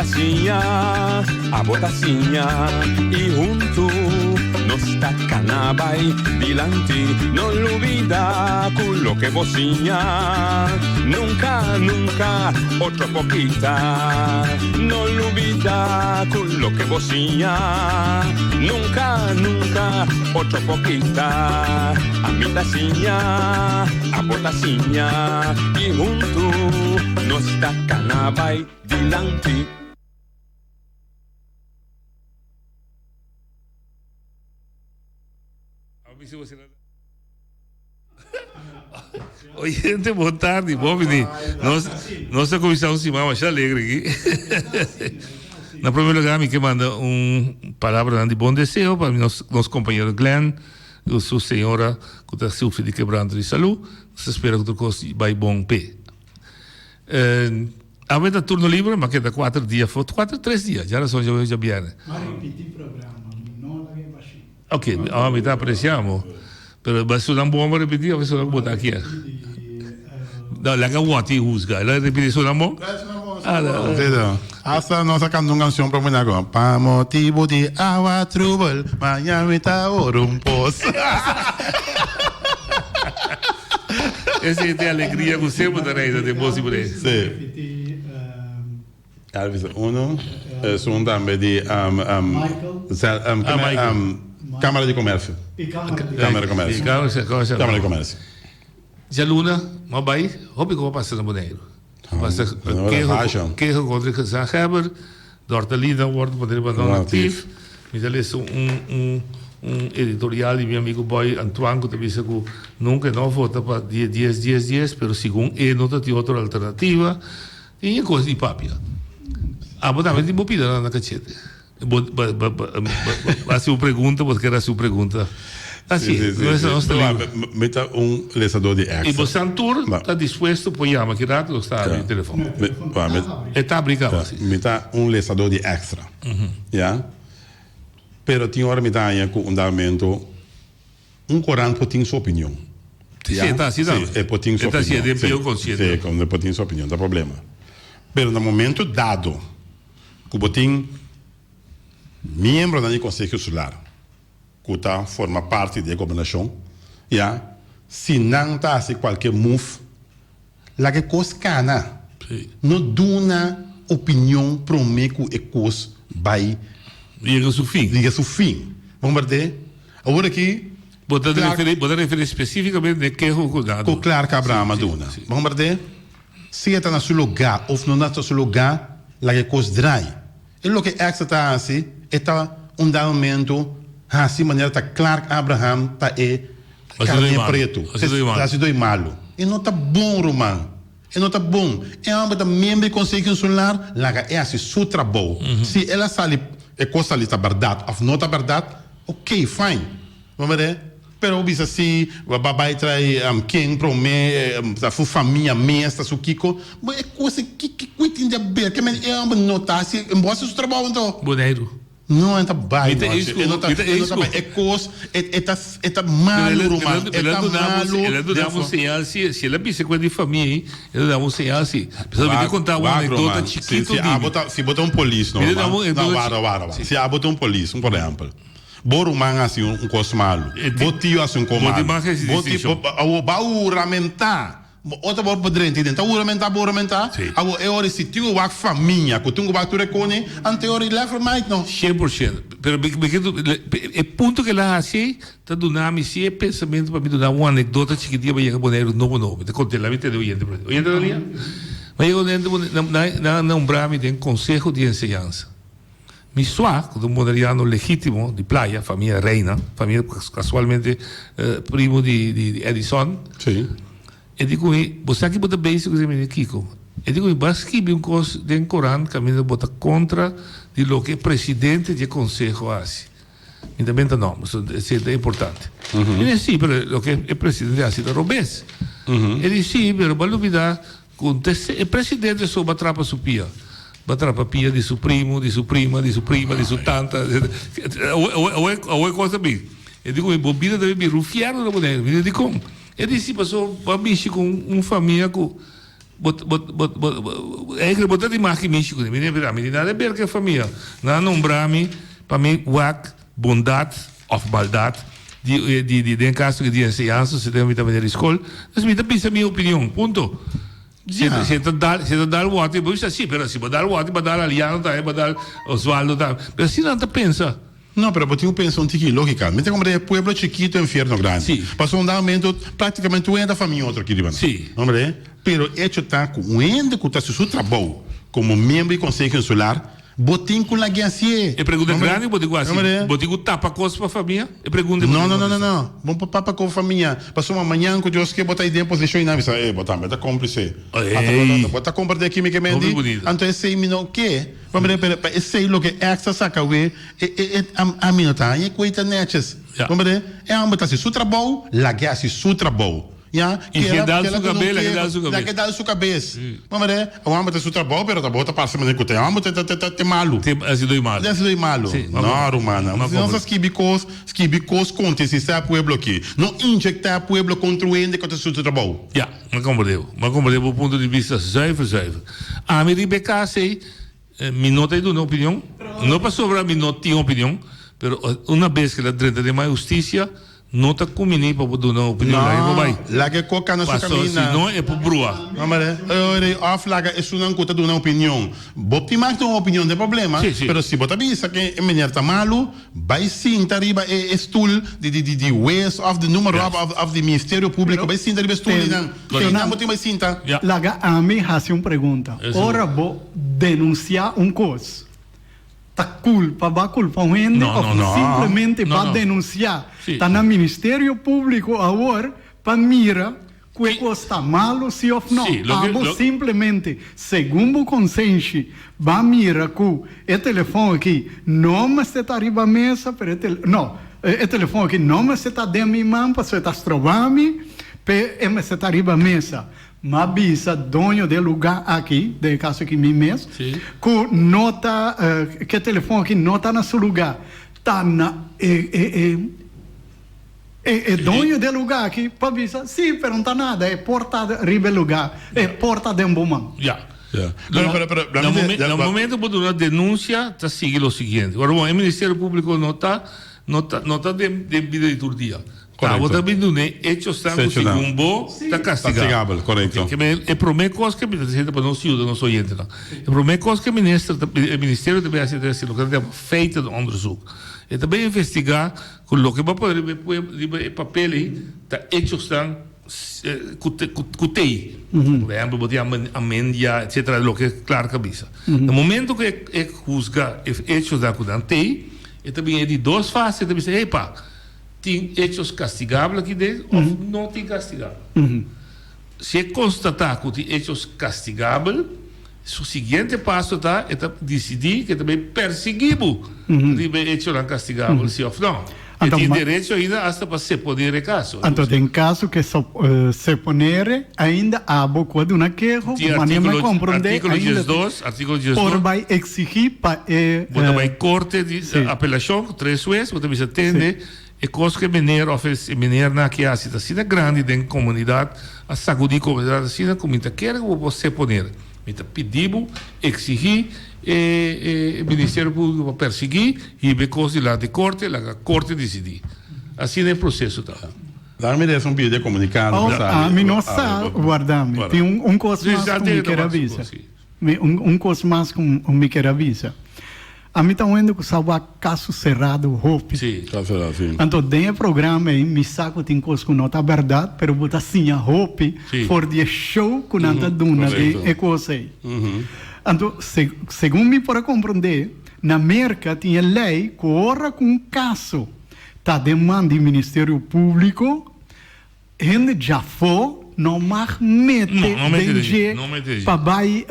ta siña, abo ta siña y huntu nos ta cana bay dilanti. No lubida cu loke bo siña nunca, nunca otro por kita. No lubida cu loke bo siña nunca, nunca otro por kita. Ami ta siña, abo ta siña y huntu nos ta cana bay dilanti. Oyente, bon tardi, bon bini. Nos, nos a kuminsá un siman masha alegre aki. Na primer lugar, mi ke manda un palabranan di bon deseo pa nos, nos kompañero Glenn, ku su señora ku ta sufri di kebranto di salú. Nos ta spera ku tur kos bai bon p'e. Awe ta turno libre, ma keda kuater dia afó, kuater, tres dia, djarason, djaweves, djabièrnè. Ma ripití programa, mi no ta ke bashí. Ok, awa mi ta aprecia bo. Pero ba sunan bon bo repeti of sunan bo ta kier? No, laga Watty huzga. Ela repeti sunan bon? Ah, no. Sí, no. Hasta nos a canta un canción pa mucha con Pa motibo di awa trubel, mañana mi ta oro un pos. Ese te alegria cu semper ta reina den bos y bre. Sí. Elvis uno, esun tambe di Camara di Comercio. Camara di Comercio. Camara di Comercio. Djaluna m'a bai hopi ku a pasa na Boneiru. Pasa keho keho kontra e gezaghebber, Dortalina wòrdu pone riba non aktif. Mi ta lesa un un un editorial di mi amigu Boy Antoine ku ta bisa ku nunka e no a vota pa die dies dies dies pero segun e no ta tin otro alternativa. Tin e kos di papia. Abo tambe tin bo pida na kachete. Bo bo hasi un pregunta, bo kier hasi un pregunta. Asi e, no esa nos ta liber. Mi ta un lesador di extra. I bo san tur ta dispuesto por yama ki rato nos ta habri telefon. E ta habri kaba si. Mi ta un lesador di extra. Ya. Pero tin ora mi ta haña ku un dado momento Un korant por tin su opinion. Sí, e ta así tambe. Sí, e por tin su E ta así, opinion. e den pio konsiente. Sí, e por tin su opinion, ta problema. Pero na momento dado ku bo tin miembronan di Konseho Insular ku ta forma parti di e gobernashon, ya, si nan ta hasi kualke move, Laga e kos kana. No duna opinion promé ku e kos bai. Yega su fin. Yega su fin. Bo komprendé? Awor aki. Bo ta referí, bo ta referí spesífikamente na e keho ku nan a duna. Ku Clark Abraham a duna. Bo komprendé? Si e ta na su lugá òf no na su lugá, laga e kos drai. E loke Extra ta hasi, e ta un dado momento hasi manera ta Clark Abraham ta e Carne pretu. Hacido y malo. E no ta bon ruman. E no ta bon. E homber ta miembro di Consejo Insular, laga e haci su trabou. Si el a sali, e cos sali ta berdad of no ta berdad, ok, fine. Bo mira? Pero bo bisa si bo a bay trae ken prome, ta su famia mes, ta su kico. Bo e cos aki, kico e tin di haber? Ke men e homber no ta haci, bo haci su trabou anto? Boneiru. No, e ta bai Mi ta no, eis e no ta, mi ta e no eis ta ku. bai. E kos, e, e ta, e ta malu, ruman. E El a ta duna bo, malu. el a duna bo un señal si, si el a bisa ku e di famia ei, el a duna bo un señal si. Pasobra mi ta konta un Wak, anekdota ruman. Si, chikitu si di abo mi. ta, si bo ta un polis, no, Mi ta duna ruman. bo un No, anekdota wara, chi, wara, wara. si. Si abo ta un polis, un por ehèmpel. Bo ruman hasi un, un kos malu. E ti, Bo tio hasi un kos bo tin malu. mag hasi Bo ti, distinshon. bo, awor bo a huramentá. Bo otro bo por drenta den ta huramentá bo huramentá. Sí. Awor e ora si tin ku wak famia ku tin ku wak tur e kone, anto e ora i lèf remait no. 100%. Pero mi mi ke e punto ku el a hasi ei ta duna mi si e pensamentu pa mi duna un anekdota chikitia pa yega Boneiru nobo nobo. Mi ta kont'é la mi tende oyente por oyente ta lia? Mi a yega Boneiru nan a nombra mi den konseho di enseñansa. Mi sua, ku ta un boneriano legítimo di playa, famia Reina, famia kasualmente primo di di Edison. Sí. E di ku mi, bo sa ki bo ta bezig ku esei? Mi di, Kiko? E di ku mi, bo a skibi un kos den korant kaminda bo ta kontra di loke e presidente di e konseho a hasi. Mi ta benta no, pasobra esei ta importante. Mi di, Sí, pero loke e presidente a hasi ta robes. E di, Sí, pero bo a lubida Cu e presidente so ba trapa su pia. Ba trapa pia di su primo, di su prima, di su prima, di su tanta. Awe cos ta bin. E di cu mi, bo bida ta bin bira un fierno na Boneiru. Mi di, dicon? E di, si, pasobra bo a mishi cu un famia cu. Bo bo bo bo eigenlijk bo ta di maki mishi kuné. Mi a mi di nada ber ku e famia. Nan a nombra mi pa mi wak bondat òf maldat di di di den kaso di enseñansa si mi ta meneer di skol. Dus mi ta bisa mi opinion, punto. Si si e ta dal si e ta dal wòti bo bisa si, pero si bo dal wòti bo dal Aliano tambe bo dal Oswaldo tambe. Pero asina nan ta pensa. No, pero bo tin ku pensa un tiki lógika. Mi ta komprende pueblo chikito, infierno grandi. Sí. Pasobra un dado momento práktikamente tur hende ta famia otro aki riba nan. Sí. Komprende? Pero echo ta ku un hende ku ta hasi su trabou komo miembro di Konseho Insular, bo tin ku lag'é hasié. E pregunta grandi ku bo tin ku hasi, bo tin ku tapa kos pa famia? E pregunta ku bo No, tin no, ku no, no, kontestá. no. Bo por tapa kos pa famia. Pasobra mañan ku Dios ke bo ta ei den posishon i nan bisa, e bo tambe ta kómplise. Ey. Bo ta komprende kimi ke men Hopi di? bunito. Anto esei mi no ke. Pasobra pero pa esei loke ex a saka awe e e e ami no ta haña e koe ta netjes. Ja. Pasobra e homber ta hasi su trabou, lag'e hasi su trabou. Ya, I keda ke dal keda su duna un kabes, lag'e keho, dal su kabes. lag'e dal su kabes. Pasobra e homber ta hasi su trabou pero ta bo ta parse manera ku ta e homber ta ta ta malu. Te hasi doi malu. Te hasi doi malu. Si, ma No, komprende. rumannan. Ma Si nos a komprende. skibi kos, skibi kos konsientisá e pueblo aki. No injektá e pueblo kontra un hende ku ta hasi su trabou. Ja, m'a komprende bo. M'a komprende bo punto di bista zuiver zuiver. Ami riba e kas ei, mi no ta duna opinion, no pasobra mi no tin opinion, pero una bes ku el a drenta den mai hustisia, no ta kumini pa bo duna opinion, laga e por bai. No, laga e koka na su Paso kaminda. si no e por brua. No, mare, ora òf laga esunnan ku ta duna opinion. Bo tin mag duna opinion, no e problema, Sí, sí. pero si bo ta bisa ku e meneer ta malu, Bai sinta riba e stoel di di di hues of di noem maar op of of di ministerio publico bai sinta riba e stoel di nan Correcto. nan bo tin bai sinta. Ja. Laga ami hasi un pregunta. Eso. Ora bo denuncia un cos, ta culpa bo a culpa un hende No, of no, no. simplemente No, bo a no. denuncia? Sí. Ta na ministerio publico awor pa mira Ku e kos ta malu si òf nò. Sí, loke, Abo lo. simplemente, segun bo konsenshi, ba mira ku e telefòn aki no mester ta riba mesa, pero e tel, no, e telefòn aki no mester ta den mi man pasobra e ta stroba mi, pe e mester ta riba mesa. M'a bisa doño di e lugá aki, den e kaso aki mi mes, Sí. ku no ta, ku e telefòn aki no ta na su lugá, ta na e, e, e. E doño di e lugá aki pa bisa, Sí, pero no ta nada, e por ta riba e lugá, e por ta den bo man. Ya. Ya. Pero, pero, pero, Na momen, na momento bo duna denuncia ta sigui lo siguiente. Ora bon, e Ministerio Publico no ta, no ta, no ta den, den bida di tur dia. Ta, bo ta bin duna e hechosnan ku segun bo ta kastigabel. Kastigabel, korekto. Oke, ke men, e promé kos ke mi ta diciendo pa nos yuda nos oyentenan. E promé kos ke minister ta, e ministerio ta bin hasi ta hasi loke nan ta yama feitenonderzoek. E ta bin investigá Ku loke bo a pone riba e pueblo, riba e papel ei, ta hechosnan ku ku t'ei. Por ehempel, bo tin amendia, etcetera, loke Clark a bisa. Na momento ku e e husga e hechosnan ku nan t'ei, e ta bin e di dos fase, e ta bisa, epa, tin hechos kastigabel aki den òf no tin kastigabel. Si e konstatá ku tin hechos kastigabel, Su siguiente paso ta e ta disidí ku e ta bai persiguí bo riba e echonan kastigabel si òf nò. E tin derecho ainda asta pa seponer e kaso. Anto den kaso ku e seponer ainda abo ku a duna keho, Tin manera mi a artíkulo komprondé artíkulo ainda diesdos, artíkulo diesdos. por bai eksigí pa e. Bo ta bai korte di apelashon ku tres hues, bo ta bisa tende e kos ku e meneer òf e meneernan aki a hasi ta asina grandi den komunidat, a sakudí komunidat asina ku mi ta kere ku bo por seponer. Mi ta pidi bo eksigí e Ministerio Públiko pa persiguí hiba e kos dilanti korte, laga korte disidí. Asina e proseso ta. Laga mi lesa un pida di e komunikado ku sali. Ami no sa, warda mi. Tin un kos mas ku mi kier a bisa. Un kos mas ku mi kier a bisa. Ami ta wende ku sa wak kaso serado hopi. Sí. Kaso serado, sí. Anto den e programa ei mi sa ku tin kos ku no ta bèrdat, pero bo ta siña hopi for di e show ku nan ta duna den e kos ei. Anto segun mi por a komprondé, na Merka tin e lei ku ora ku un kaso ta den man di Ministerio Públiko, Hende djafó no mag mete den dje pa bai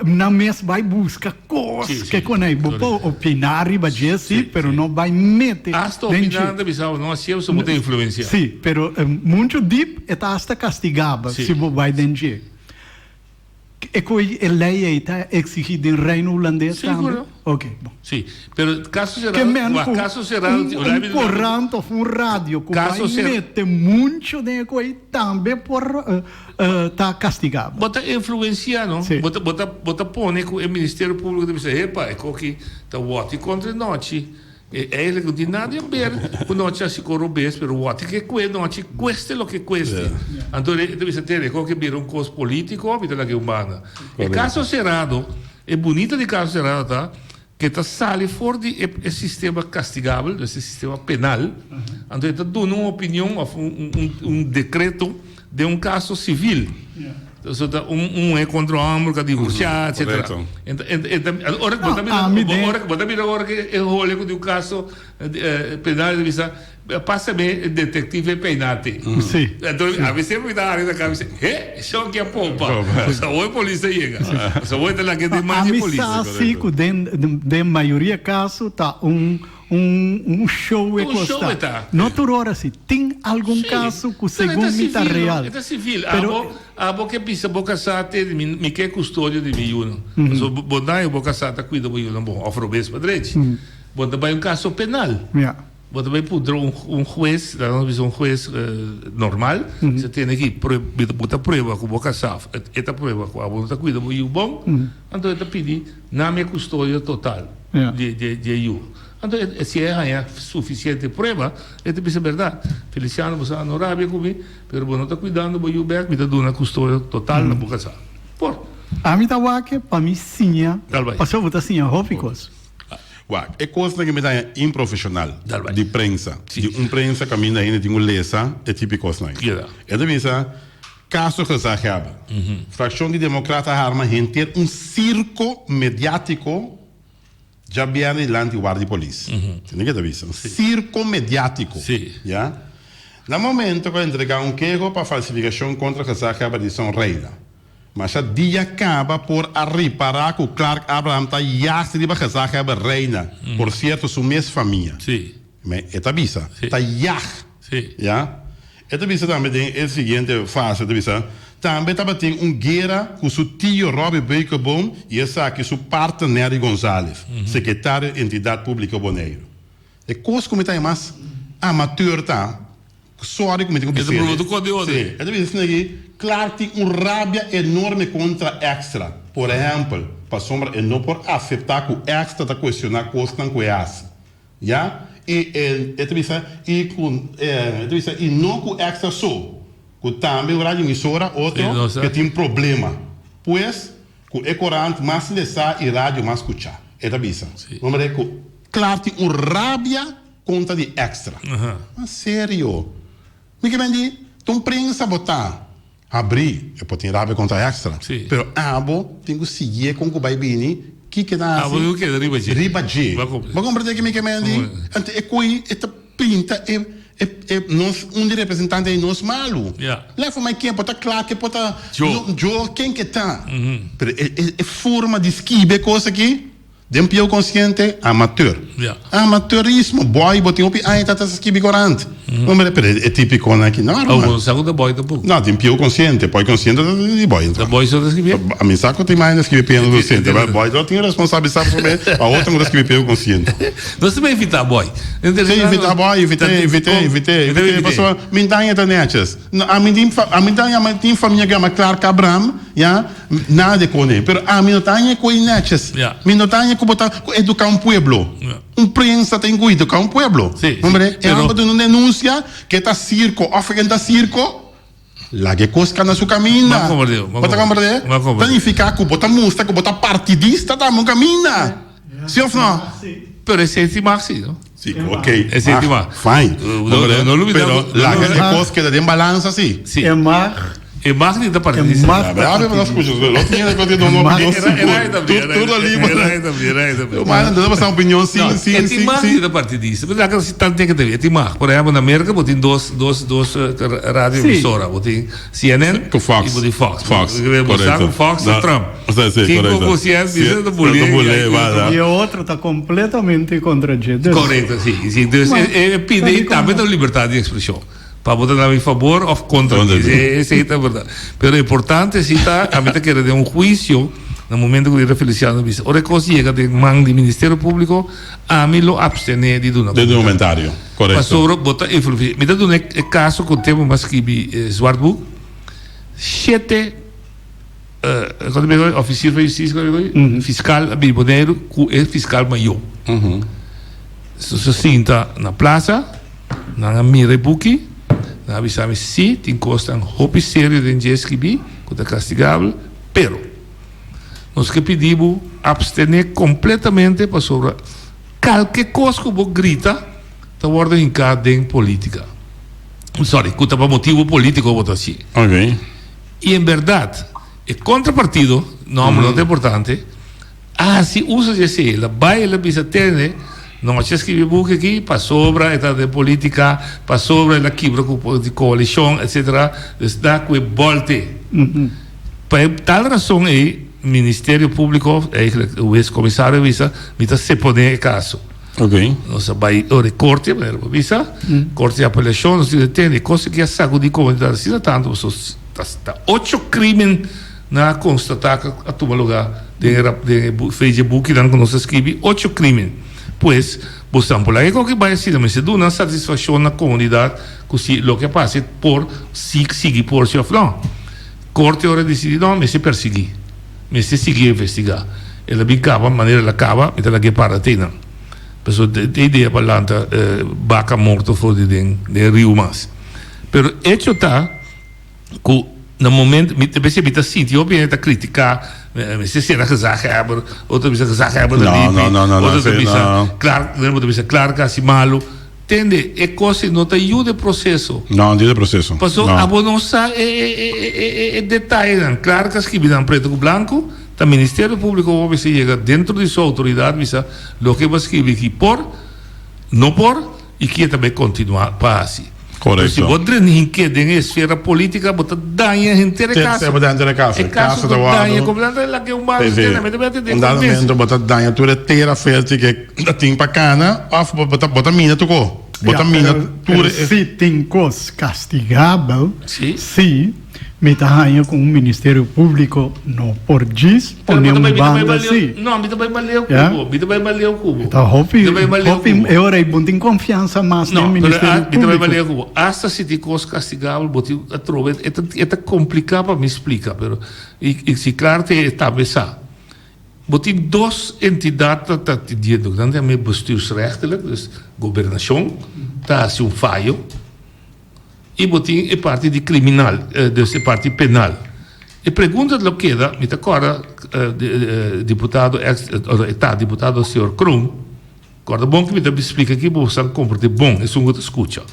nan mes bai buska kos ke kon ei. Bo por opiná riba dje sí, pero no bai mete Hasta den dje. opiná nan ta bisa bo no hasié pasobra bo ta influensiá. Sí, pero muchu dip e ta hasta kastigabel si bo bai den dje. E koe e lei ei ta exigí den Reino Hulandes tambe? Seguro. Ok, bon. Sí, pero caso Ke cerrado, men wak, ku caso cerrado, un, un korant of un radio ku Caso bai cer- mete mucho den e koe ei tambe por ta kastigabel. Bo ta influencia, no? Sí. Bo ta, bo ta, bo ta pone ku e Ministerio Público ta bisa, Epa, e koki ta wòti kontra e nochi. E eigenlijk no tin nada di haber ku nochi hasi kon robes, pero wòti ke kue nochi, kueste loke kueste. Anto e ta bisa, Tene, e koki a bira un kos polítiko, mi ta laga e un banda. E kaso serado, e bunita di kaso serado ta ke ta sali for di e e sistema kastigabel, dus e sistema penal, anto e ta duna un opinion òf un un un dekreto den un kaso sivil. So ta un un muhé kontra un hòmber ku a divorsiá, etsetera. Korekto. E ta ora bo ta mira ora bo ta mira ora ku e hole ku di un kaso penal e ta bisa pásame e detektive Peinate. Sí. Anto ami semper mi ta hari na kaba mi bisa he shon ki a pompa. Pasobra awor e polis ta yega. Pasobra awor e ta laga den man di e polis. Ami sa si ku den den mayoria kaso ta un Un un show e Un show kosta. e ta. No tur ora si. Tin algun Sí. kaso ku Pero e segun ta mi ta civil, no? real. E ta civil. Pero Abo, abo ke bisa bo kasá te mi, mi ke kustodio di mi yunan. Pasobra bo, bo daño bo kasá ta kuida bo yunan bon, òf robes pa drechi. Bo ta bai un kaso penal. Ja. Bo ta bai puntra un, un hues, laga nos bisa un hues normal, bisa tene aki, prue, bo ta prueba ku bo kasá, òf e ta prueba ku abo no ta kuida bo yu bon, anto e ta pidi nami e kustodio total. Ja. Di, di, di e yu. Anto e si e haña sufisiente prueba, e ta bisa bèrdat, Feliciano bo sa no rabia ku mi, pero bo no ta kuidando bo yu bèk, mi ta duna kustodia total na bo kasá. Por. Ami ta wak pa mi siña, Dal bai. pasobra bo ta siña hopi kos. Wak, e kosnan ke mi ta haña improfeshonal Dal bai. di prensa, Si. di un prensa kaminda hende tin ku lesa e tipo di kosnan aki. Keda. E ta bisa, Kaso gezaghebber, Frakshon di Demokrat a harma henter un sirko mediátiko Djabièrnè dilanti warda di polis. Tende ke ta bisa? Un sirko mediátiko. Ya. Na momento ku a entregá un keho pa falsifikashon kontra gezaghebber Edison Reina, masha dia kaba por a ripará ku Clark Abraham ta yag riba gezaghebber Reina, por sierto su mes famia. Me e ta bisa, ta yag. Ya. E ta bisa tambe den e siguiente fase, e ta bisa, Tambe tabatin un guera ku su tio Robby Beukeboom i esaki su partner Nery Gonzalez, sekretario Entidat Públiko Boneiru. E kos ku mi ta haña mas amateur ta, sorry ku mi tin ku E ta bis'é. proba tur kos di otro. Sí, e ta bisa esaki aki, Clark tin un rabia enorme kontra Extra, por ehèmpel, pasobra e no por aseptá ku Extra ta kuestioná kosnan ku e hasi. Ya, i e e ta bisa i ku e ta bisa i no ku extra so, ku tambe un radio emisora otro ke tin problema. Pues ku e korant mas lesá i radio mas skuchá. E ta bisa. Hombre ku klar tin un rabia kontra di extra. Ma serio. Mi ke men di ta un prensa bo ta. Habrí, e por tin rabia kontra extra. Sí. Pero abo tin ku siguié kon ku bai bini, kiko e ta hasi. Abo tin ku keda riba dje. Riba dje. Bo a komprendé. Bo a komprendé ke mi ke men di? Anto e koi e ta pinta e e e nos un di representante di nos malu. Ya. Lei for mai ken por ta kla ke por ta Djo. djo ken ke ta. Pero e e e forma di skibi e kos aki. Den pieu konsiente, amateur. Amateurismo, boy, bo tin hopi aña ta ta skibi korant. Hombre, pero e tipikonan aki no, ruman. Oh, bo no sa ku ta boy tampoko. No, den pieu konsiente, boy konsiente ta di boy. Ta boy so ta skibi? Mi sa ku tin mas hende skibi pieu konsiente, pero boy lo tin responsabilisá pa su mes, pa otro ku ta skibi pieu konsiente. Nos ta invitá boy. Sí, invitá boy, invit'é, invit'é, invit'é, invit'é, pasobra mi daña ta nètjes. Ami tin, ami ta yama, tin famia ku yama Clark Abraham, ya. Nada de kone. Pero ami no ta haña ku e neches. Mi no ta haña ku bo ta eduká un pueblo. Un prensa ta tin ku eduká un pueblo. Hombre, e homber duna un denunsia ke ta sirko òf ke no ta sirko, laga e kos kana su kaminda. Bo ta komprendé? Ta nifiká ku bo ta mustra ku bo ta partidista tambe un kaminda. Si òf no? Pero esei tin mag si, no? Si, ok. Esei tin mag. Fine. Pero laga e kos keda den balansa si. E mag. E mag di ta partidista. E mag ta partidista. Awe nos skucha, lo tin hende ku tin un opinion sigur. Tur ta liber. Ma nan ta pasa opinion sin, sin, sin. E tin mag di ta partidista. Pero laga si tan teken ta e tin mag. Por ehempel na Merka bo tin dos, dos, dos radio emisora. Bo tin CNN Ku Fox. i bo tin Fox. Fox, Bo sa ku Fox ta Trump. Kiko ku CNN bisa ta bulé. I e otro ta completamente kontra dje. Korekto, si. Dus e pidi tambe ta libertad di ekspreshon. Pa bo ta na mi fabor of kontra mi. Esei ta berdad. Pero importante si ta, ami ta kere den un huisio, na momento ku Rita Feliciano bisa, ora e kos yega den man di Ministerio Públiko, ami lo abstené di duna komentario. Pasobra bo ta influensia. Mi ta duna e kaso ku tempu mi a skibi e zwartboek, shete ofisier van justisia, fiskal a bini Boneiru ku e fiskal mayó. Nos a sinta na plasa. Nan a mira e buki, nan a bisa mi, Sí, tin kosnan hopi serio den dje skibí ku ta kastigabel, pero nos ke pidi bo apstené kompletamente pasobra kalke kos ku bo grita ta wòrdu hinká den polítika. Sorry, ku ta pa motibu polítiko bo ta hasié. I en bèrdat, e kontrapartido, nòmber no ta importante, A hasi uso di esei. El a bai, el a bisa, Tende, nochi a skibi e buki aki pasobra e ta den politica, pasobra el a kibra cu di coalicion, etcetera. Dus ta cu e bolte. Pa e tal rason ei, Ministerio Publico, eigenlijk e hues comisario a bisa, mi ta sepone e caso. Nos a bai ora e corte, manera bo a bisa, corte di apelacion, nos di, Tende, e cos aki a sacudi comunidad asina tanto, pasobra ta ocho crimen. Nan a konstatá ku a tuma lugá den e den e fecha bukinan ku nos a skibi ocho krimen. Pues, bosnan por laga e koki bai asina mester duna satisfakshon na komunidat ku si loke a pasa por si sigui por si òf nò. Korte ora disidí nò mester persiguí, mester sigui investigá. El a bin kaba manera el a kaba, mi ta lag'é para te einan. Pasobra e idea pa lanta baka morto for di den den riu mas. Pero echo ta. Ku na momento mi ta bisa mi ta sinti hopi hende ta critica mester sera gezaghebber otro ta bisa gezaghebber ta lipi otro ta bisa Clark bo ta bisa Clark a hasi malu tende e kos ei no ta yuda e proseso paso abo no sa e detayenan Clark a skibi nan preto ku blanco ta ministerio publico bo mester yega dentro di su autoridad bisa loke bo a skibi aki por no por. I ke ta bai kontinuá pa hasi. Korekto. Si bo drenta hinké den e esfera polítika, bo ta daña henter e kaso. Bo ta daña henter e kaso. E kaso ta daña kompletamente. Laga un banda si tene, mi ta bai atendé Un dado momento bo ta daña tur e tera fértil ke ta tin pa kana òf bo ta bo ta mina tur ko. Bo ta mina tur e. Si tin kos kastigabel, si. Mi ta haña ku un ministerio públiko no por djis pone un banda así. No, mi ta bai maleu ku bo. Mi ta bai maleu ku bo. Ta hopi, hopi e ora ei bo tin konfiansa mas den ministerio públiko. Mi ta bai maleu ku bo. Asta si tin kos kastigabel bo tin atrobe e ta kompliká pa mi splika, pero i si klar te e tambe sa. Bo tin dos entidat ta ta atendiendo, nan ta yama bestuursrechtelijk, dus gobernashon ta hasi un fayo. I bo tin e parti di kriminal, dus e parti penal. E pregunta lo keda, mi ta kòrda diputado ex, e ta diputado señor Kroon, kòrda bon ku mi ta splika aki bo sa komprende bon esun ku ta skucha.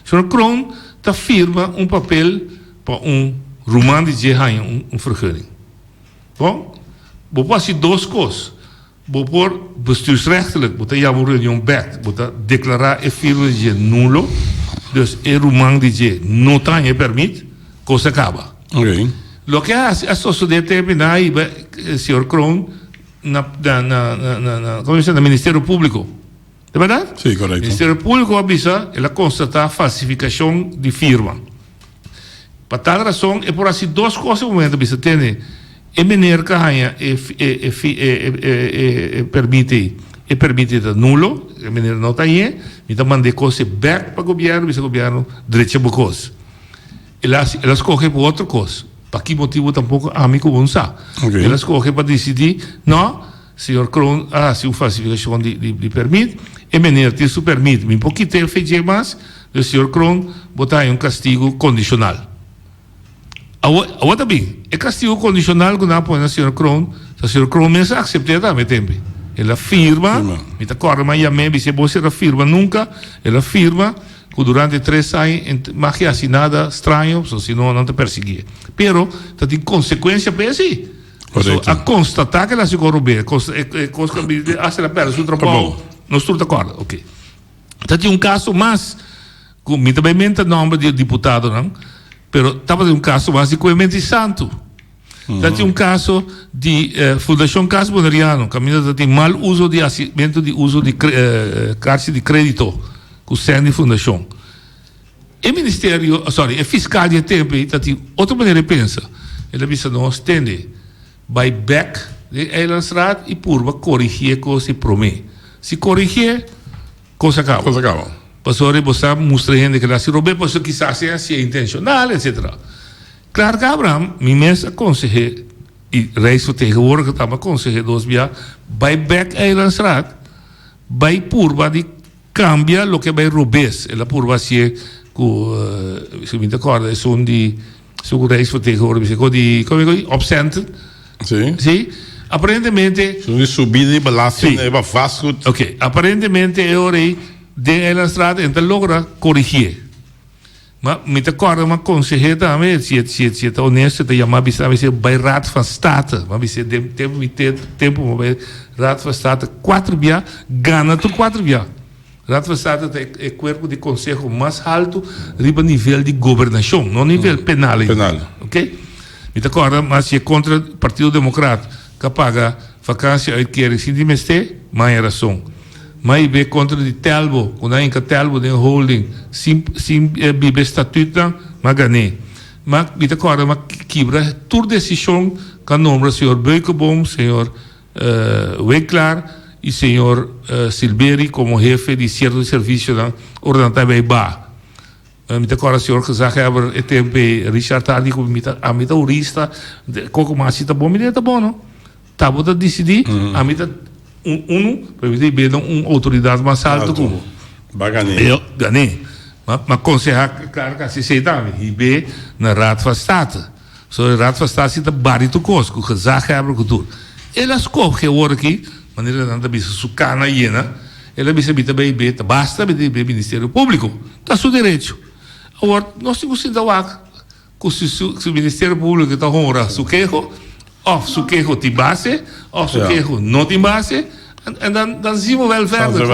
Señor Kroon ta firma un papel pa un ruman di dje haña un vergunning. Bon, bo por hasi dos kos. Bo por bestuursrechtelijk, bo ta yama un reunion bek, bo ta deklará e firma di dje nulo, dus e ruman di dje no ta haña e pèrmit, kos a kaba. Loke a hasi a sosodé tempu nan a hiba señor Kroon na na na na komo bisa na Ministerio Públiko. Ta bèrdat? Sí, korekto. Ministerio Públiko a bisa el a konstatá falsifikashon di firma. Pa tal rason e por hasi dos kos e momento bisa tene e meneer ka haña e e e permit ei e permit ei ta nulo e meneer no ta hañ'é mi ta manda e kos ei bek pa gobièrnu bisa gobièrnu drecha bo kos el a hasi el a skohe pa otro kos pa ki motibu tampoko ami ku bo no sa el a skohe pa disidí no Señor Kroon a hasi un falsifikashon di di permit, e meneer tin su permit, mi por kit'é fedjé mas, dus señor Kroon bo ta haña un kastigu kondishonal. Awor, awor ta bin, e kastigu kondishonal ku nan a pone na señor Kroon, ta señor Kroon mes a aksept'é tambe tempe. El a firma, mi ta kòrda mi a yam'é, bis'é bo ser a firma nunka, el a firma ku durante tres aña e mag hasi nada straño, pasobra si no nan ta persiguié. Pero ta tin konsekuensia pa esei. So a constata que el a haci con Robert, e cos cu a bini hasta el a perde su trabao, nos tur ta corda, ok. Ta tin un caso mas cu mi ta bay menta nomber di e diputadonan, pero tabatin un caso mas di Clemente y Santo. Ta tin un caso di Fundacion Cas Boneriano, caminda ta tin mal uso di hacimento di uso di carchi di credito cu cen di fundacion. E ministerio, sorry, e fiscal di e tempo ei ta tin otro manera di pensa. El a bisa nos, tende, bai bek den Eilandsraad y purba corigi e cos di prome. Si corigié, cos a caba. Cos a caba. Pasobra bo sa mustra hende cu el a haci robé, pasobra kisas e hacié intencional, etcetera. Clark Abraham, mi mes a consehé y Rijksvertegenwoordiger tambe a consehé dos bia, bai bek Eilandsraad, bai purba di Cambia loke bay robes. El a purba hacié cu, si mi ta corda, esun di, esun cu Rijksvertegenwoordiger bisa cu di, como e cu di? Opcenten. Sí. Sí. Aparentemente. Esun di subida di belasting Sí. riba vastgoed. Ok. Aparentemente e ora ey den Eilandstraat en ta logra corigié. Ma mi ta corda mi a consehé tambe, si e, si e, si e ta honesto, e ta yama bisa mi si bay Raad van State. Mi a bisa den tempo mi te tempo mi a bay Raad van State cuatro bia, gana tur cuatro bia. Raad van State ta e, e cuerpo di conseho mas halto riba nivel di gobernacion, no nivel penal ainda. Penal. Ok? Mi ta corda mi a haci contra Partido Democrat. Ka paga vakantie uitkering sin di mester? Maña rason. Ma i be kontra di Telbo, ku nan hinka Telbo den holding sin sin biba e statuutnan, ma gané. Ma mi ta kòrda ma kibra tur desishon ku a nombra señor Beukeboom, señor Winklaar i señor Silberi komo hefe di sierto servisionan ora nan ta bai baha. Mi ta kòrda señor gezaghebber e tempu ei, Richard Tardy ku mi ta ami ta hurista, koko mas si ta bon mi ta ta bon no. Ta bo ta disidí, ami ta un unu, pero mi ta bira un outoridat mas alto ku bo. Ba gané. Yo gané. Ma ma konsehá Clark hasi esei tambe, hib'é na Raad van State. So e Raad van State si ta bari tur kos, ku gezaghebber ku tur. El a skohe awor aki, manera nan ta bisa su kana yena. El a bisa mi ta bay be ta basta mi ta bay Ministerio Publico. Ta su derecho. Awor nos tin cu sinta wak cu si su Ministerio Publico ta honra su keho of su keho tin base of su keho no tin base en dan dan zien we wel verder.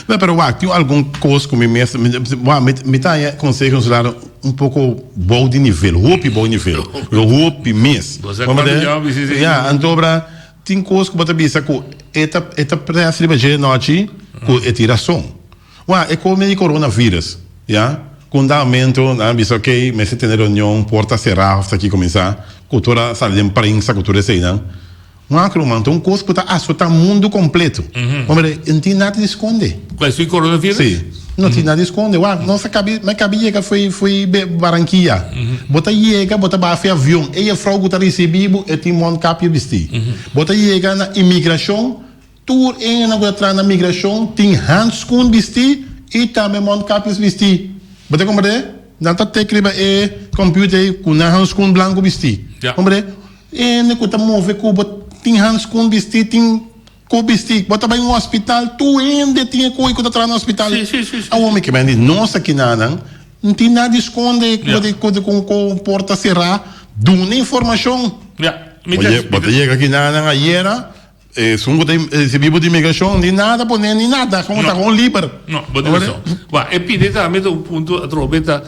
No pero wak tin algun cos cu mi mes wak mi ta haña conseho insular un poco bou di nivel hopi bou nivel hopi mes. Ya anto obra Tin kos ku bo ta bisa ku e ta e ta près riba dje nochi ku e tin rason. Wak, e kome di coronavirus, ya, ku un dado momento nan a bisa ok, mester tene reunion porta será òf ta kiko mi sa, ku tur a sali den prensa ku tur eseinan. Wak ruman, ta un kos ku ta asotá mundu kompleto. Hombre, e no tin nada di skonde. Ku esei coronavirus? Sí. No tin nada di skonde. Wak, nos a kabi, mi a kabi yega fo'i fo'i Barranquilla. Bo ta yega, bo ta baha fo'i avion, e jefrou ku ta risibí bo, e tin mondkapje bistí. Bo ta yega na imigrashon, tur hendenan ku ta traha na migrashon tin handskun bistí i tambe mondkapjes bistí. Bo ta komprendé? Nan ta tek riba e computer ei ku nan handskun blanku bistí. Komprendé? Hende ku ta move ku bo tin handskun bistí, tin. Ku bisti, bo ta bai un hospital, tur hende tin e koe ku ta traha na hospital. Sí, sí, sí, sí. Awor mi ke men di nos akinanan no tin nada di skonde ku di ku ku ku porta será, duna informashon. Ya, mi ta. Oye, bo ta yega akinanan ayera, esun ku ta risibí bo di imigrashon ni nada pone ni nada, komo ta kon liber. No, bo tin rason. Wak, e pidi tambe ta un punto atrobe ta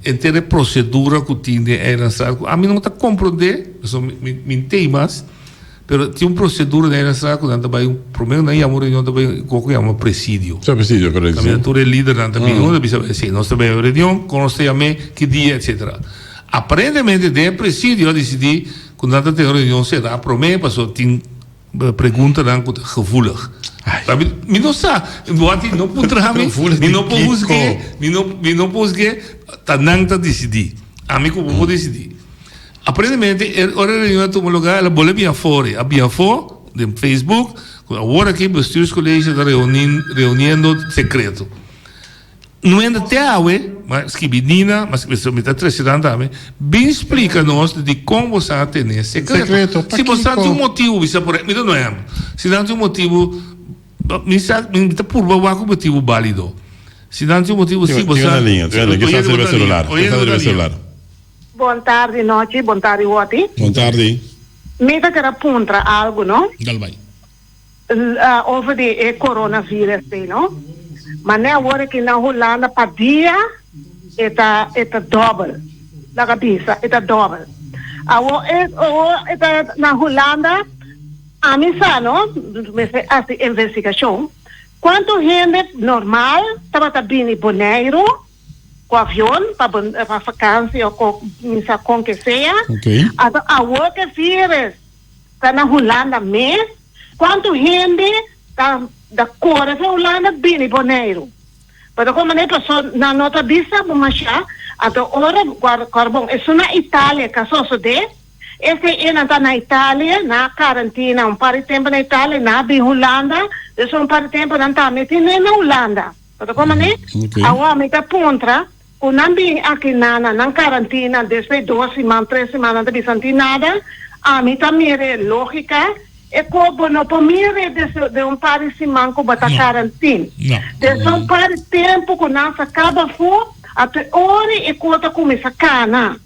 henter e prosedura ku tin den eilandsraad ku ami no ta komprondé, pasobra mi mi ntei mas. Pero tin un procedura den Eilandsraad cu nan ta bay un prome cu nan yama un reunion ta bay un cu yama presidio. Sa presidio correcto si. Caminda tur e lidernan ta bini hunto bisa si nos ta bay un reunion con nos ta yam'e ki dia etcetera. Aparentemente den e presidio a dicidi cu nan ta tene un reunion cera prome pasobra tin preguntanan cu ta gevoelig. Mi mi no sa wak no puntra mi mi no por huzgue mi no mi no por huzgue ta nan ta dicidi ami cu bo por dicidi. Aparentemente e ora e reunion a tuma lugar el a bole bin afor, a bin afor den Facebook cu awor aki bestuurscollege ta reuniendo secreto. No hende te awe, ma skibi Nina, ma skibi mi ta trece nan tambe, bin splica nos dicon bo sa tene secreto. Si bo sa tin un motibo bisa por ehemplo, mi ta duna un ehemplo, si nan tin un motibo mi sa mi ta purba wak un motibo balido. Si nan tin un motibo si bo sa. Tin una liña, tin una liña, kisas riba celular, kisas riba celular. Bon tardi Nochi, bon tardi Wotty. Bon tardi. Mi ta kere puntra algu no. Dal bai. Over di e coronavirus ei no. Mane awor aki na Hulanda pa dia e ta e ta dobel. Laga bisa e ta dobel. Awor e awor e ta na Hulanda ami sa no mester hasi investigashon kuantu hende normal tabata bini Boneiru. Ku avion pa pa vakansi o ku mi sa kon ke sea. Anto awor ke virus ta na Hulanda mes, kuantu hende ta ta kore for Hulanda bini Boneiru? Pero kon manera paso nan no ta bisa bo masha, anto ora kòrda bon esun na Italia ka sosodé, esei e nan ta na Italia, nan a karantina un par di tempu na Italia, nan a bin Hulanda, despues un par di tempu nan tambe tin na Hulanda. Bo ta koma ne? Awor mi ta puntra ku nan bin aki na na nan karantina despues dos siman tres siman nan ta bisa nan tin nada ami ta mira e logika e ku bo no por mira desde den un par di siman ku bo ta karantin desde un par di tempu ku nan sa kaba afó ato e ora e ku ta kuminsa kana